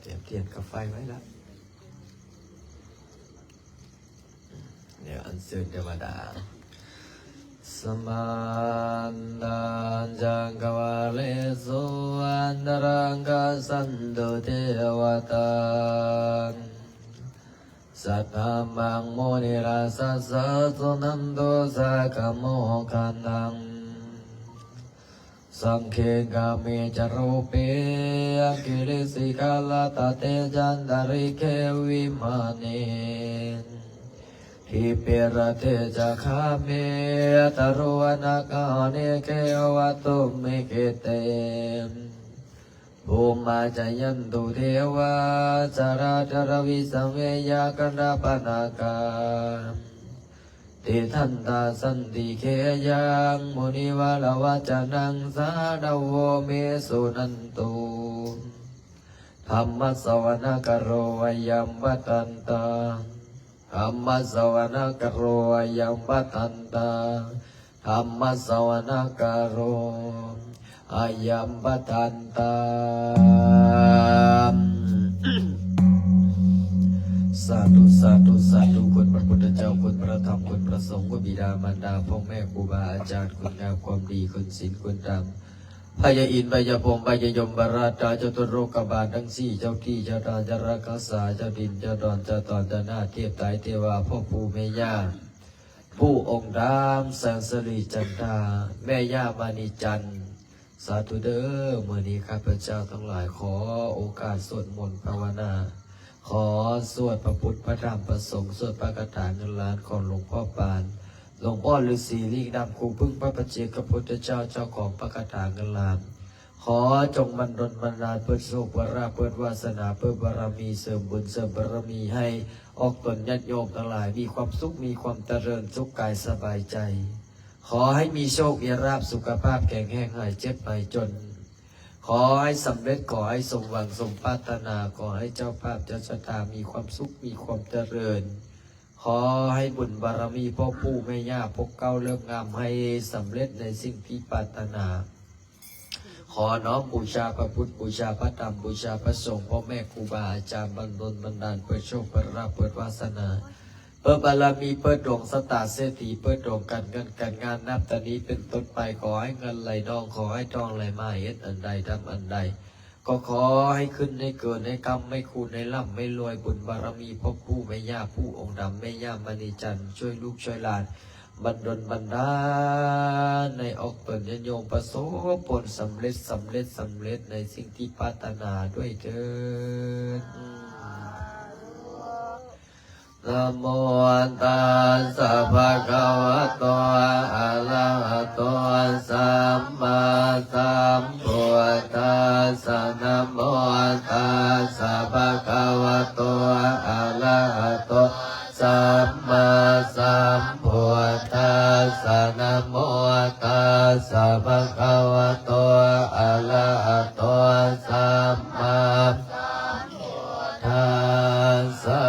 ຕຽມທຽນກັບໄຟໄວ້ລະ ດຽວອັນເຊີນເທວະດາ ສະມັນຕະຈັກກະວາເລສຸ ອັນຕະລັງກັດສັນຕຸເທວະຕາ ສັດທຳມັງມຸນີລາຊະສາ ສຸນັນຕຸ ສາຄະໂມຄະນັງ ສັກເຂກາເມຈະຮູເປ ກິລິສິຂາລະຕະເຕ ຈັນຕະລິເຂວິມາເນ ທິບເປຣະເທຈະຄາເມ ຕະລຸວະນະຄະຫະເນ ເຂວະຕຸມມິເຄເຕ ພູມາຈະຍັນຕຸເທວາ ຈະລາຈະລະວິສະເມ ຍັກຂະນາຄະປະນາກາ ຕິດທັນຕາສັນຕິເຂຍັງ ມຸນີວະລະວັດຈະນັງ ສາທະໂວ ເມ ສຸນັນຕຸ ທຳມະສະວະນະກະໂຣ ອະຍັມປະທັນຕາ ທຳມະສະວະນະກະໂຣ ອະຍັມປະທັນຕາ ທຳມະສະວະນະກະໂຣ ອະຍັມປະທັນຕາ ສາທຸ ສາທຸ ສາທຸ ຄຸນພະພຸດທະເຈົ້າ ຄຸນພະທຳ ຄຸນພະສົງ ຄຸນບິດາມານດາ ພໍ່ແມ່ ຄູບາອາຈານ ຄຸນງາມຄວາມດີ ຄຸນສິນ ຄຸນທຳ ພະຍາອິນ ພະຍາພົມ ພະຍາຍົມ ພະລາຊາ ຈະຕຸໂລກະບານທັງສີ່ ເຈົ້າທີ່ ເຈົ້າທານ ເຈົ້າລັກກະສາ ເຈົ້າຖິ່ນ ເຈົ້າດອນ ເຈົ້າຕອນ ເຈົ້ານາ ເທບໄຕ ເທວາ ພໍ່ປູ່ແມ່ຍ່າ ຜູ້ອົງດຳ ແສງສະລິຈັນທາ ແມ່ຍ່າມະນີຈັນ ສາທຸເດີ ມື້ນີ້ຂ້າພະເຈົ້າທັງຫຼາຍ ຂໍໂອກາດສວດມົນພາວະນາ ຂໍສວດພະພຸດ ພະທຳ ພະສົງ ສວດພະຄາຖາເງິນລ້ານຂອງຫຼວງພໍ່ປານ ຫຼວງພໍ່ລືສີລີ້ນຳ ຄູເພິ່ງພະປະເຈກພະພຸດທະເຈົ້າ ເຈົ້າຂອງພະຄາຖາເງິນລ້ານ ຂໍຈົ່ງບັນດົນບັນດານ ເປີດໂຊກ ເປີດລາບ ເປີດວາສະໜາ ເປີດບາລະມີ ເສີມບຸນເສີມບາລະມີໃຫ້ ອອກຕົນຍາດໂຍມທັງຫຼາຍ ມີຄວາມສຸກ ມີຄວາມຈະເລີນສຸກກາຍສະບາຍໃຈ. ຂໍໃຫ້ມີໂຊກ ມີລາບ ສຸຂະພາບແຂງແຮງ ຫາຍເຈັບຫາຍຈົນ. ຂໍໃຫ້ສຳເລັດ ຂໍໃຫ້ສົມຫວັງສົມປາດຖະໜາ ຂໍໃຫ້ເຈົ້າພາບເຈົ້າຊະຕາມີຄວາມສຸກ ມີຄວາມຈະເລີນ. ຂໍໃຫ້ບຸນບາລະມີພໍ່ປູ່ແມ່ຍ່າພວກເຈົ້າເລີກງາມ ໃຫ້ສຳເລັດໃນສິ່ງທີ່ປາດຖະໜາ. ຂໍນ້ອມບູຊາພະພຸດ ບູຊາພະທຳ ບູຊາພະສົງ ພໍ່ແມ່ຄູບາອາຈານ ບັນດົນບັນດານ ເປີດໂຊກ ເປີດລາບ ເປີດວາສະໜາ ເປີດບາລະມີ ເປີດດວງຊະຕາເສດຖີ ເປີດດວງການເງິນການງານ. ນັບແຕ່ນີ້ເປັນຕົ້ນໄປ ຂໍໃຫ້ເງິນໄຫຼນອງ ຂໍໃຫ້ທອງໄຫຼມາ ເຮັດອັນໃດທຳອັນໃດ ກໍຂໍໃຫ້ຂຶ້ນໃຫ້ເກີນ ໃຫ້ຄ້ຳໃຫ້ຄູນ ໃຫ້ລ່ຳໃຫ້ລວຍ. ບຸນບາລະມີພໍ່ປູ່ແມ່ຍ່າ ປູ່ອົງດຳ ແມ່ຍ່າມະນີຈັນ ຊ່ວຍລູກຊ່ວຍຫຼານ ບັນດົນບັນດານໃຫ້ອອກຕົນຍາດໂຍມປະສົບຜົນສຳເລັດ ສຳເລັດ ສຳເລັດໃນສິ່ງທີ່ປາດຖະໜາດ້ວຍເທີ້ນ. ນະໂມຕັດສະ ພະຄະວະໂຕ ອະລະຫະໂຕ ສຳມາສຳພຸດທັດສະ ນະໂມຕັດສະ ພະຄະວະໂຕ ອະລະຫະໂຕ ສຳມາສຳພຸດທັດສະ ນະໂມຕັດສະ ພະຄະວະໂຕ ອະລະຫະໂຕ ສຳມາສຳພຸດທັດສະ.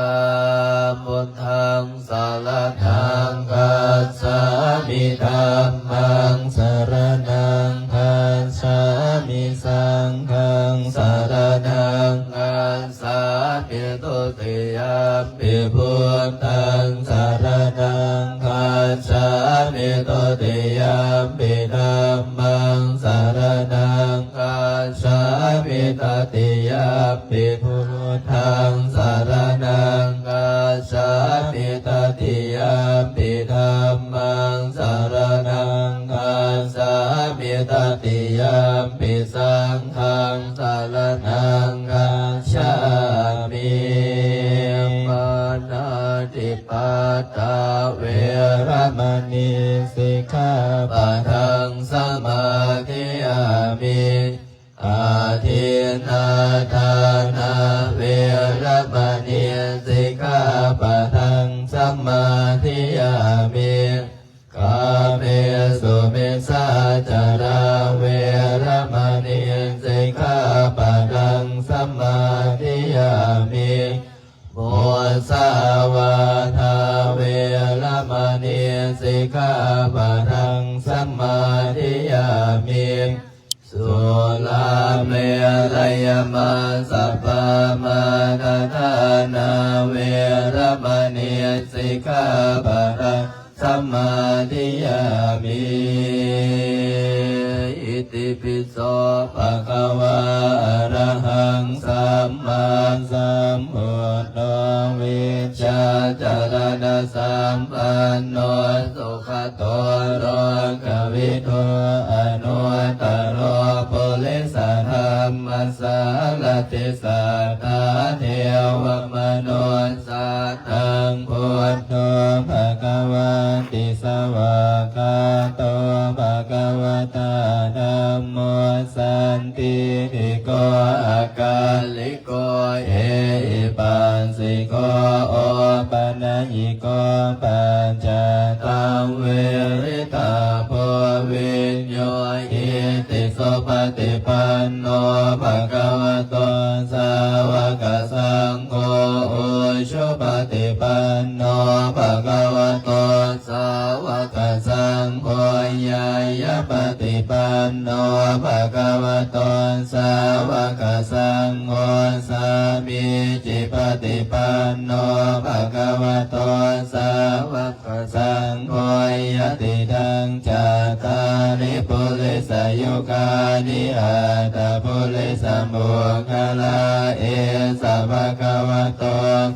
ພຸດທັງສະລະນັງຄັດສາມິ ທຳມັງສະລະນັງຄັດສາມິ ສັງຄັງສະລະນັງຄັດ ສາມິ ທຸຕິຍຳປິ ພຸດທັງສະລະນັງຄັດສາມິ ທຸຕິຍຳປິ ທຳມັງສະລະນັງຄັດສາມິ ຕະຕິຍຳປິ ພຸດທັງສະລະນັງຄັດສາມິ ຕະຕິຍຳປິ ທຳມັງສະລະນັງຄັດສາມິ ຕະຕິຍຳປິ ສັງຄັງສະລະນັງຄັດສາມິ. ປານາຕິປາຕາ ເວລະມະນີ ສິກຂາປະທັງ ສະມາທິຍາມິ. ອາທິນນາທານາ ເວລະມະນີ ສິກຂາປະທັງ ສະມາທິຍາມິ. ກາເມສຸມິດສາຈາລາ ເວລະມະນີ ສິກຂາປະທັງ ສະມາທິຍາມິ. ມຸສາວາທາ ເວລະມະນີ ສິກຂາປະທັງ ສະມາທິຍາມິ. ສຸລາເມລະຍະມາຊະປາມາທະຖານາ ເວລະມະນີ ສິກຂາປະທັງ ສະມາທິຍາມິ. ອິຕິປິໂສ ພະຄະວາ ອະລະຫັງ ສຳມາສຳພຸດໂທ ວິຊາຈາລະນະສຳປັນໂນ ສຸຂະໂຕ ໂລກະວິທູ ອະນຸດຕະໂລ ປຸລິສະທຳມະສາລະຕິ ສັດຖາເທວະມະນຸດສານັງ ພຸດໂທ ພະຄະວາຕິ ສະຫວາກຂາໂຕ ພະຄະວະຕາ ທຳໂມ ສັນທິຕິໂກ ອາກາລິໂກ ເອຫິປັດສິໂກ ໂອປະນະຍິໂກ ປັດຈະຕັງ ເວລິຕາໂພ ວິນໂຍ ອິຕິສຸປະຕິປັນໂນ ພະຄະວະໂຕ ສາວະກະສັງໂຄ ອຸຊຸປະຕິປັນໂນ ພະຄະວະໂຕ ສາວະກະສັງໂຄ ຍາຍະປະຕິປັນໂນ ພະຄະວະໂຕ ສາວະກະສັງໂຄ ສາມີຈິປະຕິປັນໂນ ພະຄະວະໂຕ ສາວະກະສັງໂຄ ຍະຕິທັງ ຈັດຕາລິ ປຸລິສະຍຸຄານິ ອັດຖະປຸລິສະປຸກຄະລາ ເອສະ ພະຄະວະໂຕ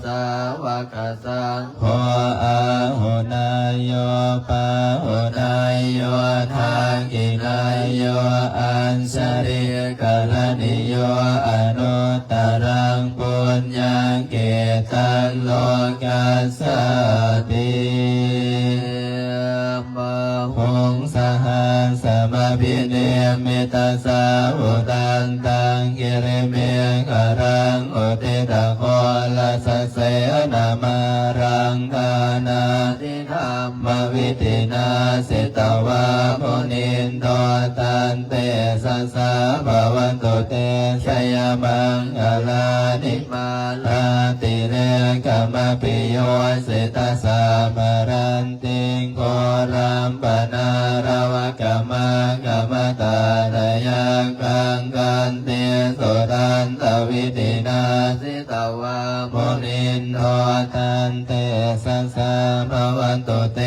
ສາວະກະສັງ ໂຄ ອາຫຸນາໂຍ ປາຫຸນາໂຍ ທັກຂິນາໂຍ ອັນຊະລີກະລະນິໂຍ ອະນຸດຕະລັງ ປຸນຍັງກິດຕັງ ໂລກັດສາຕິ. ບາຫຸງ ສະຫັດສະມະພິນິມມິຕະສາວຸດທັນຕັງ ກິລິເມຂະລັງ ອຸທິຕະໂຄລະສະເສນະມະ วิธินา สิตวา มุนินโท ตันเตสะสะ ภะวันตุ เต ชะยะมังคะลานิ มาราติเรกะมะภิโยสิตะสัพพะรันติง โฆรัมปะนาระวะกะมะกะมะตาทะยักขัง ขันติสุทันตวิธินา สิตวา มุนินโท ตันเตสะสะ ภะวันตุ เต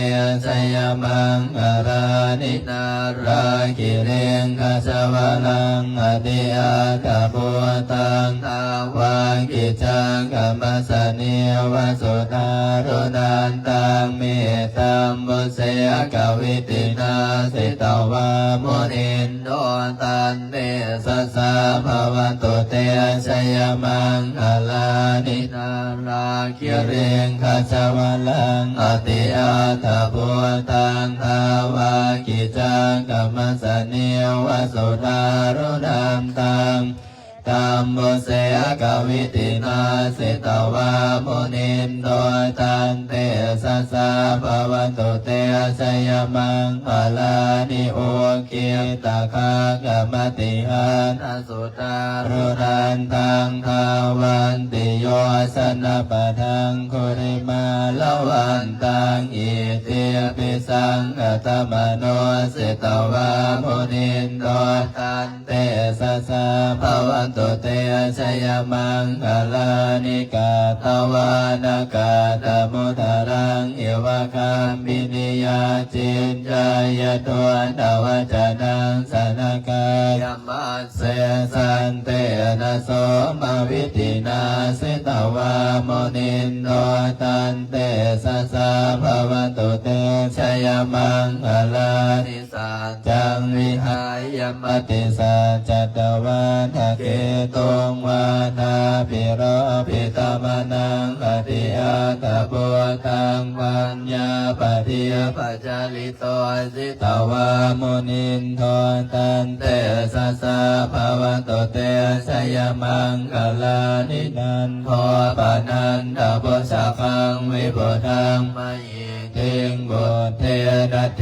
ชะยะมังคะลานิ นาราคิริงคาสะวะลัง อติอัตถะภูตัง ทาวักขิจังกะมัสสะเนวะ สุทารุณันตัง เมตตัมบุเสกวิธินา สิตวา มุนินโท ตันเตสะสะ ภะวันตุ เต ชะยะมังคะลานิ นารา คิริงคาสะวะลัง อติอัตถะภูตัง ทาวักขิจังกะมัสสะเนวะ สุทารุณันตัง ตัมบุเสกวิธินา สิตวา มุนินโท ตันเตสะสะ ภะวันตุ เต ชะยะมังคะลานิ อุกขิตตะขักขะมะติหานะ สุทารุณันตัง ทาวันติโยชนะปะทังคุริมาละวันตัง อิทธิปิสังขะตะมะโน สิตวา มุนินโท ตันเตสะสะ ภะวันตุ เต ชะยะมังคะลานิ กาตะวานะกาตะมุตตะรัง อิวะคัมปินิยา จินจายะโทนะวะจะนัง สะนะกายะมัสเส สันเตนะโสมะวิธินา สิตวา มุนินโท ตันเตสะสะ ภะวันตุ เต ชะยะมังคะลานิ สัจจังวิหายะมติสัจจัตวาทะเกตุง วาทาภิโรปิตะมะนัง อติอัตถะภูตัง ปัญญาปะทิปะจาริโต สิตวา มุนินโท ตันเตสะสะ ภะวันตุ เต ชะยะมังคะลานิ นันโทปะนันทะภุจจะกัง วิปุตตังมะหิ ติง บุตเตนะเถ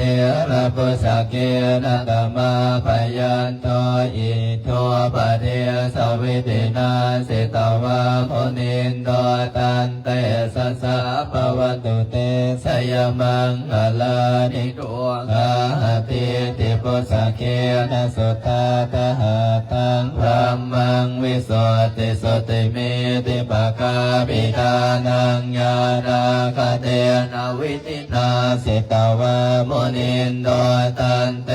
ระภุจจะเกนะ ตะมาพะยันโต อิทโธปะเดสะวิธินา สิตวา มุนินโท ตันเตสะสะ ภะวันตุ เต ชะยะมังคะลานิ ทุกขาหะติติภุจจะเกนะ สุทาทะหะตัง บรัมมังวิสุทธิสุทธิมิตติปะกาปิทานัง ญาณาคะเตนะวิ นา สิตวา มุนินโท ตันเต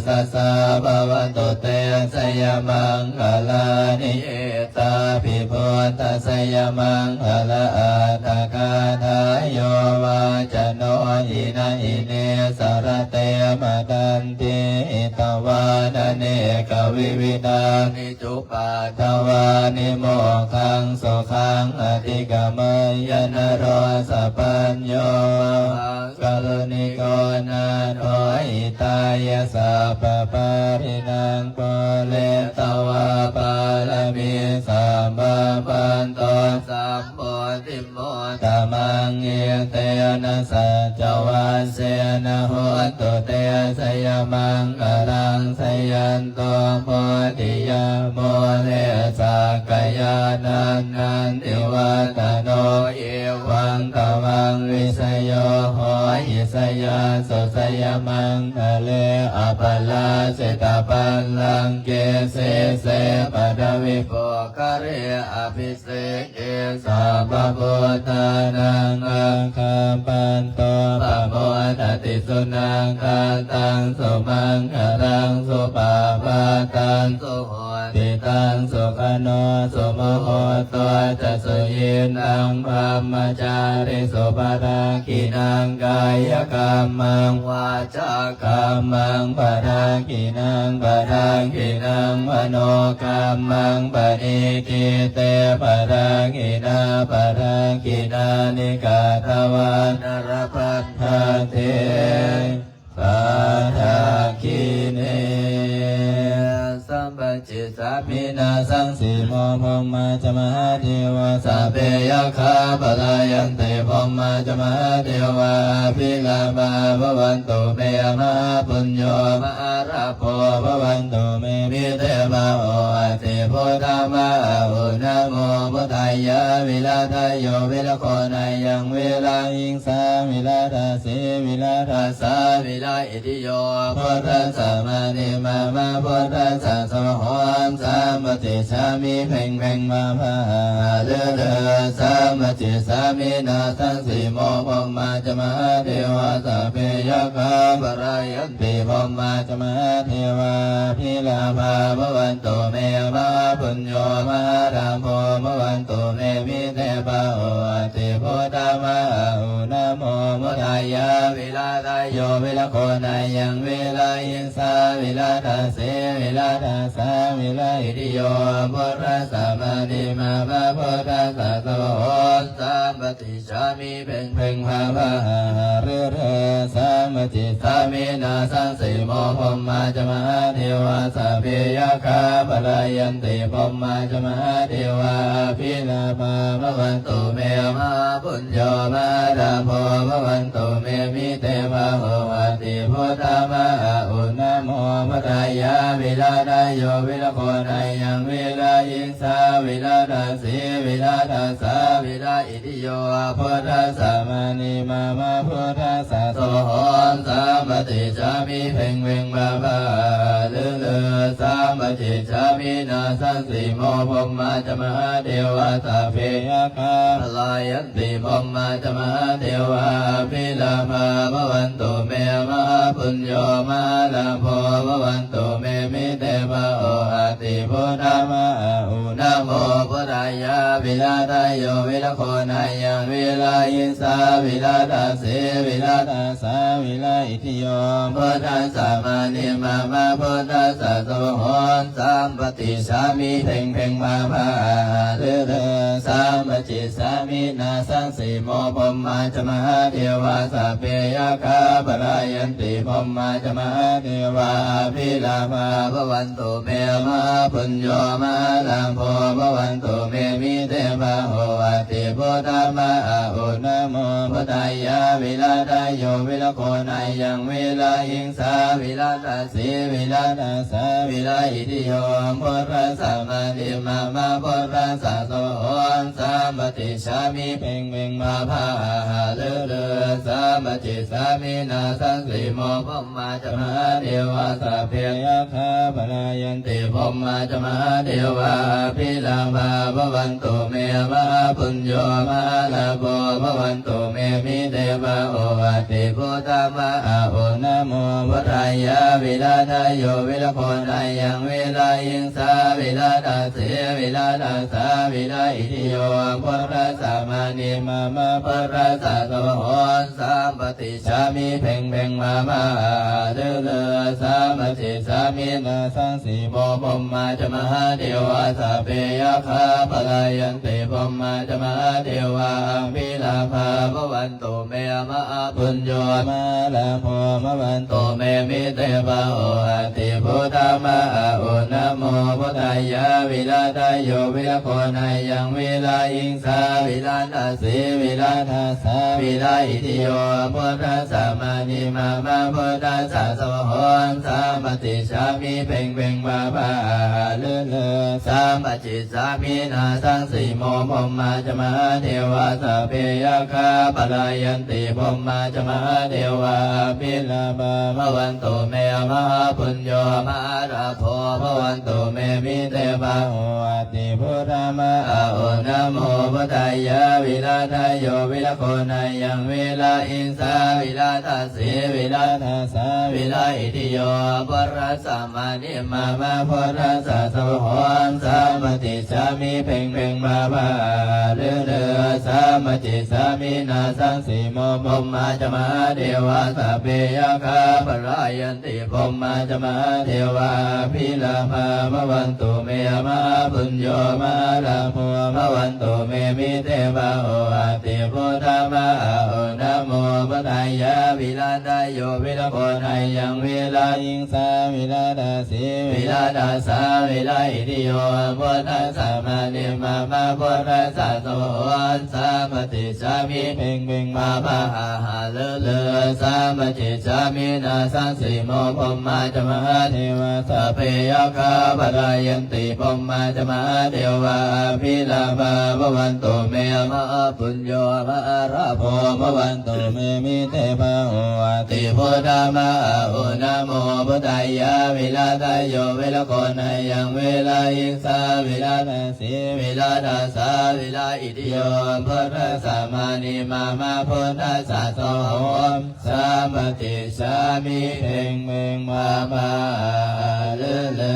สะสะ ภะวันตุ เต ชะยะมังคะลานิ เอตาภิพุทธะชะยะมังคะละอัตถะกาถา โยวาจะโน หินะหิเนสะระเต มะทันติ หิตวานะ เนกะวิวิธานิ จุปัฏฐวานิ โมกขังสุขัง อธิกะมะยะ นะโร สะปัญโญ มหาการุณิโก นาโถ หิตายะ สัพพะปาริณัง ปูเรตวา ปารมี สัพพะ ปันโต สัมโพธิ โมตตะมัง เอเตนะ สัจจะวัสเสนะ โหนตุ เต ชะยะมังคะลัง ชะยันโต โพธิยา มูเล สักกะยานัง นันทิวัฏฐะโน เอวัง ตะวัง วิชะโย โหหิ ชะยะสสุ ชะยะมังคะเล อะปะลาจิตะบัลลังเก สีเส ปะทะวิ ปุคคะเล อะภิ เสเก สัพพะพุทธานัง อาคัมปันโต ปะโมดะติ สุนาคาตัง สุมังคะลัง สุปะภาตัง สุหุตติตัง สุขะโน สุมุหุตโต จะ สุยินนัง บรมะจาริสุ ปะทักขิณัง กายะกัมมัง วา จากัมมัง ปะทักขิณัง ปะทักขิณัง มະโนกัมมัง ปะนิฏฐิเต ปะทักขิณา ปะทักขิณานิ กัตตวานะ ละพันธันเต ปะทักขิเณ สัมป Sammajjissāmi nāsaṃsimo brahmā ca mahādevā sabbe yakkhā palāyanti brahmā ca mahādevā abhilābhā bhavantu me mahāpuñño mahālābho bhavantu me mite bāhuṃ atthi bhuṭṭhā ma a u namo buddhāya virājayo virāgonāyaṃ virāhiṃsā virājāsī virājā sā virāitthiyo buddhassa mānī mama buddhassa sohaṃ sammajjissāmi bheṅ bheṅ bā bā ha ha ru ru sammajjissāmi nāsaṃsimo brahmā ca mahādevā sabbe yakkhā palāyanti brahmā ca mahādevā abhilābhā bhavantu me mahāpuñño mahālābho bhavantu me mite bāhuṃ atthi bhuṭṭhā ma a u namo buddhāya virājayo virāgonāyaṃ virāhiṃsā virājāsī virājā sā virāitthiyo buddhassa mānī mama buddhassa sohaṃ sammajjissāmi bheṅ bheṅ bā bā ha ha ru ru sammajjissāmi nāsaṃsimo brahmā ca mahādevā sabbe yakkhā palāyanti brahmā ca mahādevā abhilābhā bhavantu me mahāpuñño mahālābho bhavantu me mite bāhuṃ atthi bhuṭṭhā ma a u namo buddhāya virājayo virāgonāyaṃ virāhiṃsā virājāsī virājā sā virāitthiyo buddhassa mānī mama buddhassa sohaṃ sammajjissāmi bheṅ bheṅ bā bā ha ru ru sammajjissāmi nāsaṃsimo brahmā ca mahādevā sabbe yakkhā palāyanti brahmā ca mahādevā abhilābhā bhavantu me mahāpuñño mahālābho bhavantu me mite bāhuṃ atthi bhuṭṭhā ma a u namo buddhāya virājayo virāgonāyaṃ virāhiṃsā virājāsī virājā sā virāitthiyo buddhassa mānī mama buddhassa sohaṃ sammajjissāmi bheṅ bheṅ bā bā ha ru ru sammajjissāmi nāsaṃsimo brahmā ca mahādevā sabbe yakkhā palāyanti brahmā ca mahādevā abhilābhā bhavantu me mahāpuñño mahālābho bhavantu me mite bāhuṃ atthi bhuṭṭhā ma a u namo buddhāya virājayo virāgonāyaṃ virāhiṃsā virājāsī virājā sā virāitthiyo buddhassa mānī mama buddhassa sohaṃ sammajjissāmi bheṅ bheṅ bā bā ha ha ru ru sammajjissāmi nāsaṃsimo brahmā ca mahādevā sabbe yakkhā palāyanti brahmā ca mahādevā abhilābhā bhavantu me mahāpuñño mahālābho bhavantu me mite bāhuṃ atthi bhuṭṭhā ma a u namo buddhāya virājayo virāgonāyaṃ virāhiṃsā virājāsī virājā sā virāitthiyo buddhassa mānī mama buddhassa sohaṃ sammajjissāmi bheṅ bheṅ bā bā ha ru ru sammajjissāmi nāsaṃsimo brahmā ca mahādevā sabbe yakkhā palāyanti brahmā ca mahādevā abhilābhā bhavantu me mahāpuñño mahālābho bhavantu me mite bāhuṃ atthi bhuṭṭhā ma a u namo buddhāya virājayo virāgonāyaṃ virāhiṃsā virājāsī virājā sā virāitthiyo buddhassa mānī mama buddhassa sohaṃ sammajjissāmi bheṅ bheṅ bā bā ha ru ru sammajjissāmi nāsaṃsimo brahmā ca mahādevā sabbe yakkhā palāyanti brahmā ca mahādevā abhilābhā bhavantu me mahāpuñño mahālābho bhavantu me mite bāhuṃ atthi bhuṭṭhā ma a u namo buddhāya virājayo virāgonāyaṃ virāhiṃsā virājāsī virājā sā virāitthiyo buddhassa mānī mama buddhassa sohaṃ sammajjissāmi bheṅ bheṅ bā bā ha ru ru sammajjissāmi nāsaṃsimo brahmā ca mahādevā sabbe yakkhā palāyanti brahmā ca mahādevā abhilābhā bhavantu me mahāpuñño ມະລາໂພ ພະວັນຕຸ ເມ ມິເຕ ພະໂຫ ອະຕິ ພຸດທະ ມະຫາໂອ ນະໂມ ພຸດທາຍະ ວິລະນະໂຍ ວິລະໂກນາຍັງ ວິລະ ສາ ວິລະຕາສີ ວິລະຕາສາ ວິລະອິດທິໂຍ ພຸດທັດສະ ມະນີ ມາມະ ພຸດທັດສະ ໂສ ໂຫ ສາມະຕິສາມິ ເພັງເພັງ ພາພາ ຫາຫາລືລື ສາມະຕິສາມິ ນາສັງສີໂມ ພົມມາຈະ ມະຫາເທວາ ສະບເພ ຍັກຂາ ປະທາຍັນຕິ ພົມມາຈະ ມະຫາເທວາ ອະພິລາພາ ພະວັນຕຸ ເມ ມະຫາປຸນ ໂຍ ມະຫາລາໂພ ພະວັນຕຸ ເມ ມິເຕ ພະໂຫ ອະຕິ ພຸດທະ ມະຫາໂອ ນະໂມ ພຸດທາຍະ ວິລະນະໂຍ ວິລະໂກນາຍັງ ວິລະ ສາ ວິລະຕາສີ ວິລະຕາສາ ວິລະອິດທິໂຍ ພຸດທັດສະ ມະນີ ມາມະ ພຸດທັດສະ ໂສ ໂຫ ສາມະຕິສາມິ ເພັງເພັງ ພາພາ ຫາຫາລືລື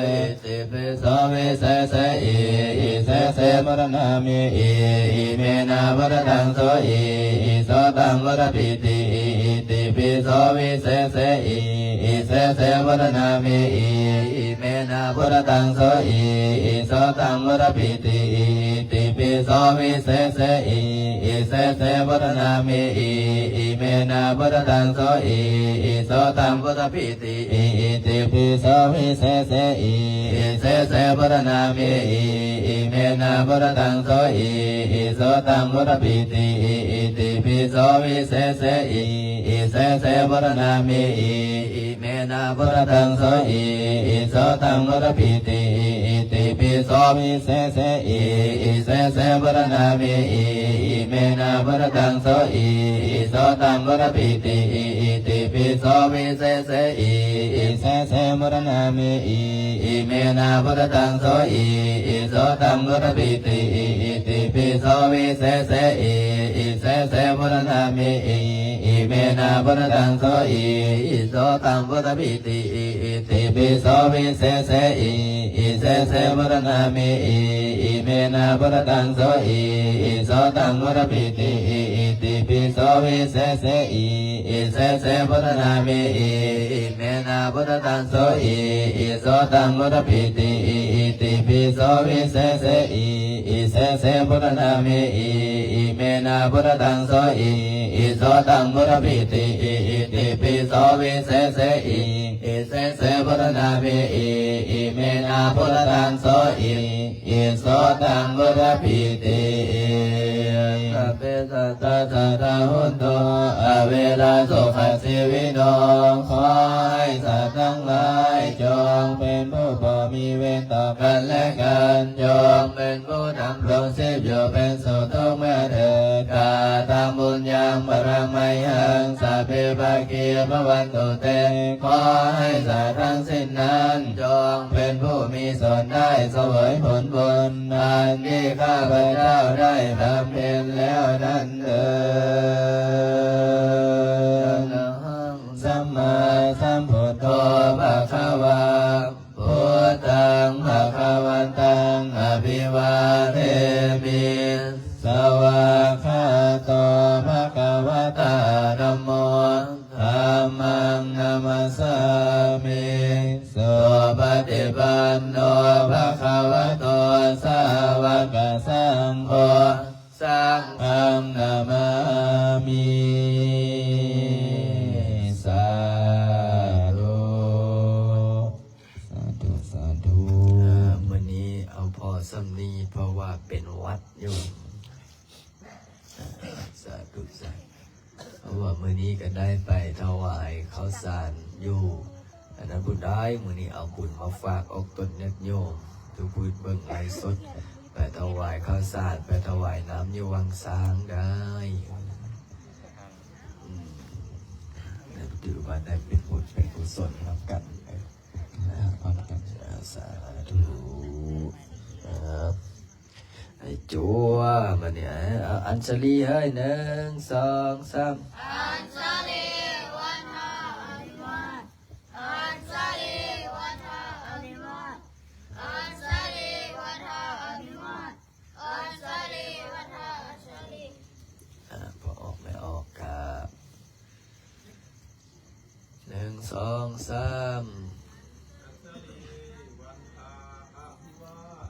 ອິ ຕິປິໂສ ວິເສເສ ອິ ອິເສເສ ມຸດທະນາມິ ອິ ອິເມນະ ພຸດທະທັງ ໂສ ອິ ອິໂສຕັງ ມຸດທະປິຕິ ອິ ອິຕິປິໂສ ວິເສເສ ອິ ອິເສເສ ມຸດທະນາມິ ອິ ອິເມນະ ພຸດທະທັງ ໂສ ອິ ອິໂສຕັງ ມຸດທະປິຕິ ອິ ອິຕິປິໂສ ວິເສເສ ອິ ອິເສເສ ມຸດທະນາມິ ອິ ອິເມນະ ພຸດທະທັງ ໂສ ອິ ອິໂສຕັງ ມຸດທະປິ ຕິ ອິ ອິຕິປິໂສ ວິເສເສ ອິ ອິເສເສ ມຸດທະນາມິ ອິ ອິເມນະ ພຸດທະທັງ ໂສ ອິ ອິໂສຕັງ ມຸດທະປິຕິ ອິ ອິຕິປິໂສ ວິເສເສ ອິ ອິເສເສ ມຸດທະນາມິ ອິ ອິເມນະ ພຸດທະທັງ ໂສ ອິ ອິໂສຕັງ ມຸດທະປິຕິ ອິ ອິຕິປິໂສ ວິເສເສ ອິ ອິເສເສ ມຸດທະນາມິ ອິ ອິເມນະ ພຸດທະທັງ ໂສ ອິ ອິໂສຕັງ ມຸດທະປິຕິ ອິ ອິ ຕິປິໂສ ວິເສເສ ອິ ອິເສເສ ມຸດທະນາມິ ອິ ອິເມນະ ພຸດທະທັງ ໂສ ອິ ອິໂສຕັງ ມຸດທະປິຕິ ອິ ອິຕິປິໂສ ວິເສເສ ອິ ອິເສເສ ມຸດທະນາມິ ອິ ອິເມນະ ພຸດທະທັງ ໂສ ອິ ອິໂສຕັງ ມຸດທະປິຕິ ອິ ອິຕິປິໂສ ວິເສເສ ອິ ອິເສເສ ມຸດທະນາມິ ອິ ອິເມນະ ພຸດທະທັງ ໂສ ອິ ອິໂສຕັງ ມຸດທະປິຕິ ອິ ອິ ຕິປິໂສ ວິເສເສ ອິ ອິເສເສ ມຸດທະນາມິ ອິ ອິເມນະ ພຸດທະທັງ ໂສ ອິ ອິໂສຕັງ ມຸດທະປິຕິ ອິ ອິຕິປິໂສ ວິເສເສ ອິ ອິເສເສ ມຸດທະນາມິ ອິ ອິເມນະ ພຸດທະທັງ ໂສ ອິ ອິໂສຕັງ ມຸດທະປິຕິ ອິ ອິຕິປິໂສ ວິເສເສ ອິ ອິເສເສ ມຸດທະນາມິ ອິ ອິເມນະ ພຸດທະທັງ ໂສ ອິ ອິໂສຕັງ ມຸດທະປິຕິ ສະບເປ ສັດຕາ ສັດທາ ໂຫນຕຸ ອະເວລາ ສຸຂະ ຊີວິໂນ ຂໍໃຫ້ສັດທັງຫຼາຍ ຈົ່ງເປັນຜູ້ບໍ່ມີເວນຕໍ່ກັນແລະກັນ ຈົ່ງເປັນຜູ້ດຳລົງຊີບຢູ່ເປັນສຸກທຸກເມື່ອເທີ້ນ ກະຕັງ ປຸນຍັງ ພະລັງ ໄມຫັງ ສັບເພ ພາຄີ ພະວັນຕຸ ເຕ ຂໍໃຫ້ສັດທັງສິ້ນນັ້ນ ຈົ່ງເປັນຜູ້ມີສ່ວນໄດ້ສະເຫວີຍຜົນບຸນ ອັນທີ່ຂ້າພະເຈົ້າໄດ້ບຳເພັນແລ້ວນັ້ນເທີ້ນ. ອະລະຫັງ ສຳມາສຳພຸດໂທ ພະຄະວາ ພຸດທັງ ພະຄະວັນຕັງ ອະພິວາເທມິ ສະວາກຂາໂຕ ພະຄະວະຕາ ທຳໂມ ທຳມັງ ນະມັດສາມິ ສຸປະຕິປັນໂນ ພະຄະວະໂຕ ສາວະກະສັງໂຄ ສັງຄັງ ນະມາມິ ສາທຸ ສາທຸ ສາທຸ. ເອີ ມື້ນີ້ເອົາພໍສ່ຳນີ້ ເພາະວ່າເປັນຫວັດຢູ່. ສາທຸ ສາທຸ. ເພາະວ່າມື້ນີ້ກໍໄດ້ໄປຖວາຍເຂົ້າສານຢູ່ ອັນນັ້ນພຸ້ນໄດ໋. ມື້ນີ້ເອົາບຸນມາຝາກອອກຕົນຍາດໂຍມ ທຸກຜູ້ເບິ່ງໄລຟ໌ສົດ ໄປຖວາຍເຂົ້າສານ ໄປຖວາຍນ້ຳຢູ່ວັງຊ້າງໄດ໋. ອືມ ຖືວ່າໄດ້ເປັນບຸນເປັນກຸສົນນຳກັນ ເອີ ນະ ພ້ອມກັນ. ສາທຸ ເອີ ໃຫ້ຈົວ ບາດນີ້ ເອີ ອັນຊະລີ ເຮີ້ຍ ໜຶ່ງ ສອງ ສາມ. ອັນຊະລີ ວັດທະ ອະພິວາດ ອັນຊະລີ ວັດທະ ອະພິວາດ ອັນຊະລີ ວັດທະ ອະພິວາດ ອັນຊະລີ ວັດທະ ອັນຊະລີ. ອາ ພໍ່ອອກແມ່ອອກ ກາບ ໜຶ່ງ ສອງ ສາມ. ອັນຊະລີ ວັດທະ ອະພິວາດ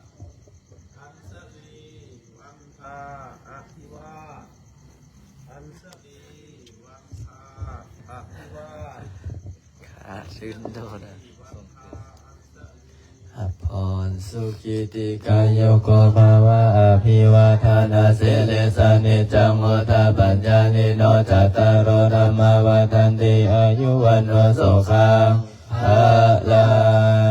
ອ່າ ຊື່ນໂດນະ ຮັບພອນ ສຸຂີຕິກາຍຸໂກພະວະ ອະພິວາທະນະສີລິສະ ນິດຈັງວຸດທາປັດຈາຍິໂນ ຈັດຕາໂລ ທຳມາ ວັດທັນຕິ ອາຍຸ ວັນໂນ ສຸຂັງ ພະລັ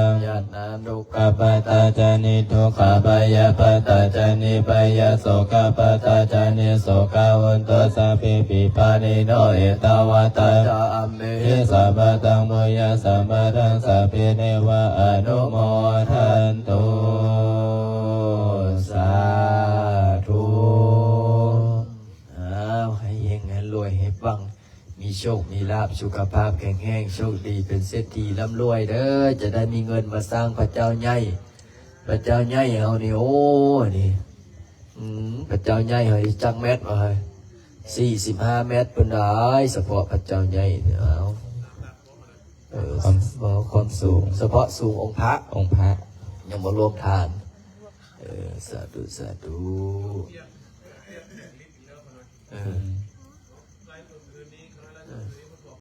ງ ຍະຖາ ທຸກຂະປະຕາຈານິ ທຸກຂະ ພະຍາປະຕາຈານິ ພະຍາໂສກະປະຕາຈານິ ໂສກາ ໂຫນຕຸ ສັບເພ ປິ ປານິໂນ ເອຕາວັດ ຕະ ຈະ ອັມ ເມ ສັບພະທັງ ບຸນຍະ ສັບພະທັງ ສັບເພ ເທວາ ອະນຸໂມທັນຕຸ ສາທຸ. ອ້າວ ໃຫ້ເຮັງ ໃຫ້ລວຍ ໃຫ້ປັງ ມີໂຊກ ມີລາບ ສຸຂະພາບແຂງແຮງ ໂຊກດີ ເປັນເສດຖີ ລ່ຳລວຍເດີ້ ຈະໄດ້ມີເງິນມາສ້າງພະເຈົ້າໃຫຍ່ ພະເຈົ້າໃຫຍ່ເຮົານີ້ ໂອ້ ນີ້ ອືມ ພະເຈົ້າໃຫຍ່ເຮົານີ້ຈັກແມັດວະ ສີ່ສິບຫ້າແມັດພຸ້ນດາຍ ສະເພາະພະເຈົ້າໃຫຍ່ນີ້ ອ້າວ ເອີ ຄວາມ ບໍ່ ຄວາມສູງ ສະເພາະສູງອົງພະ ອົງພະ ຍັງບໍ່ລວມຖານ ເອີ ສາທຸ ສາທຸ ເອີ ອືມ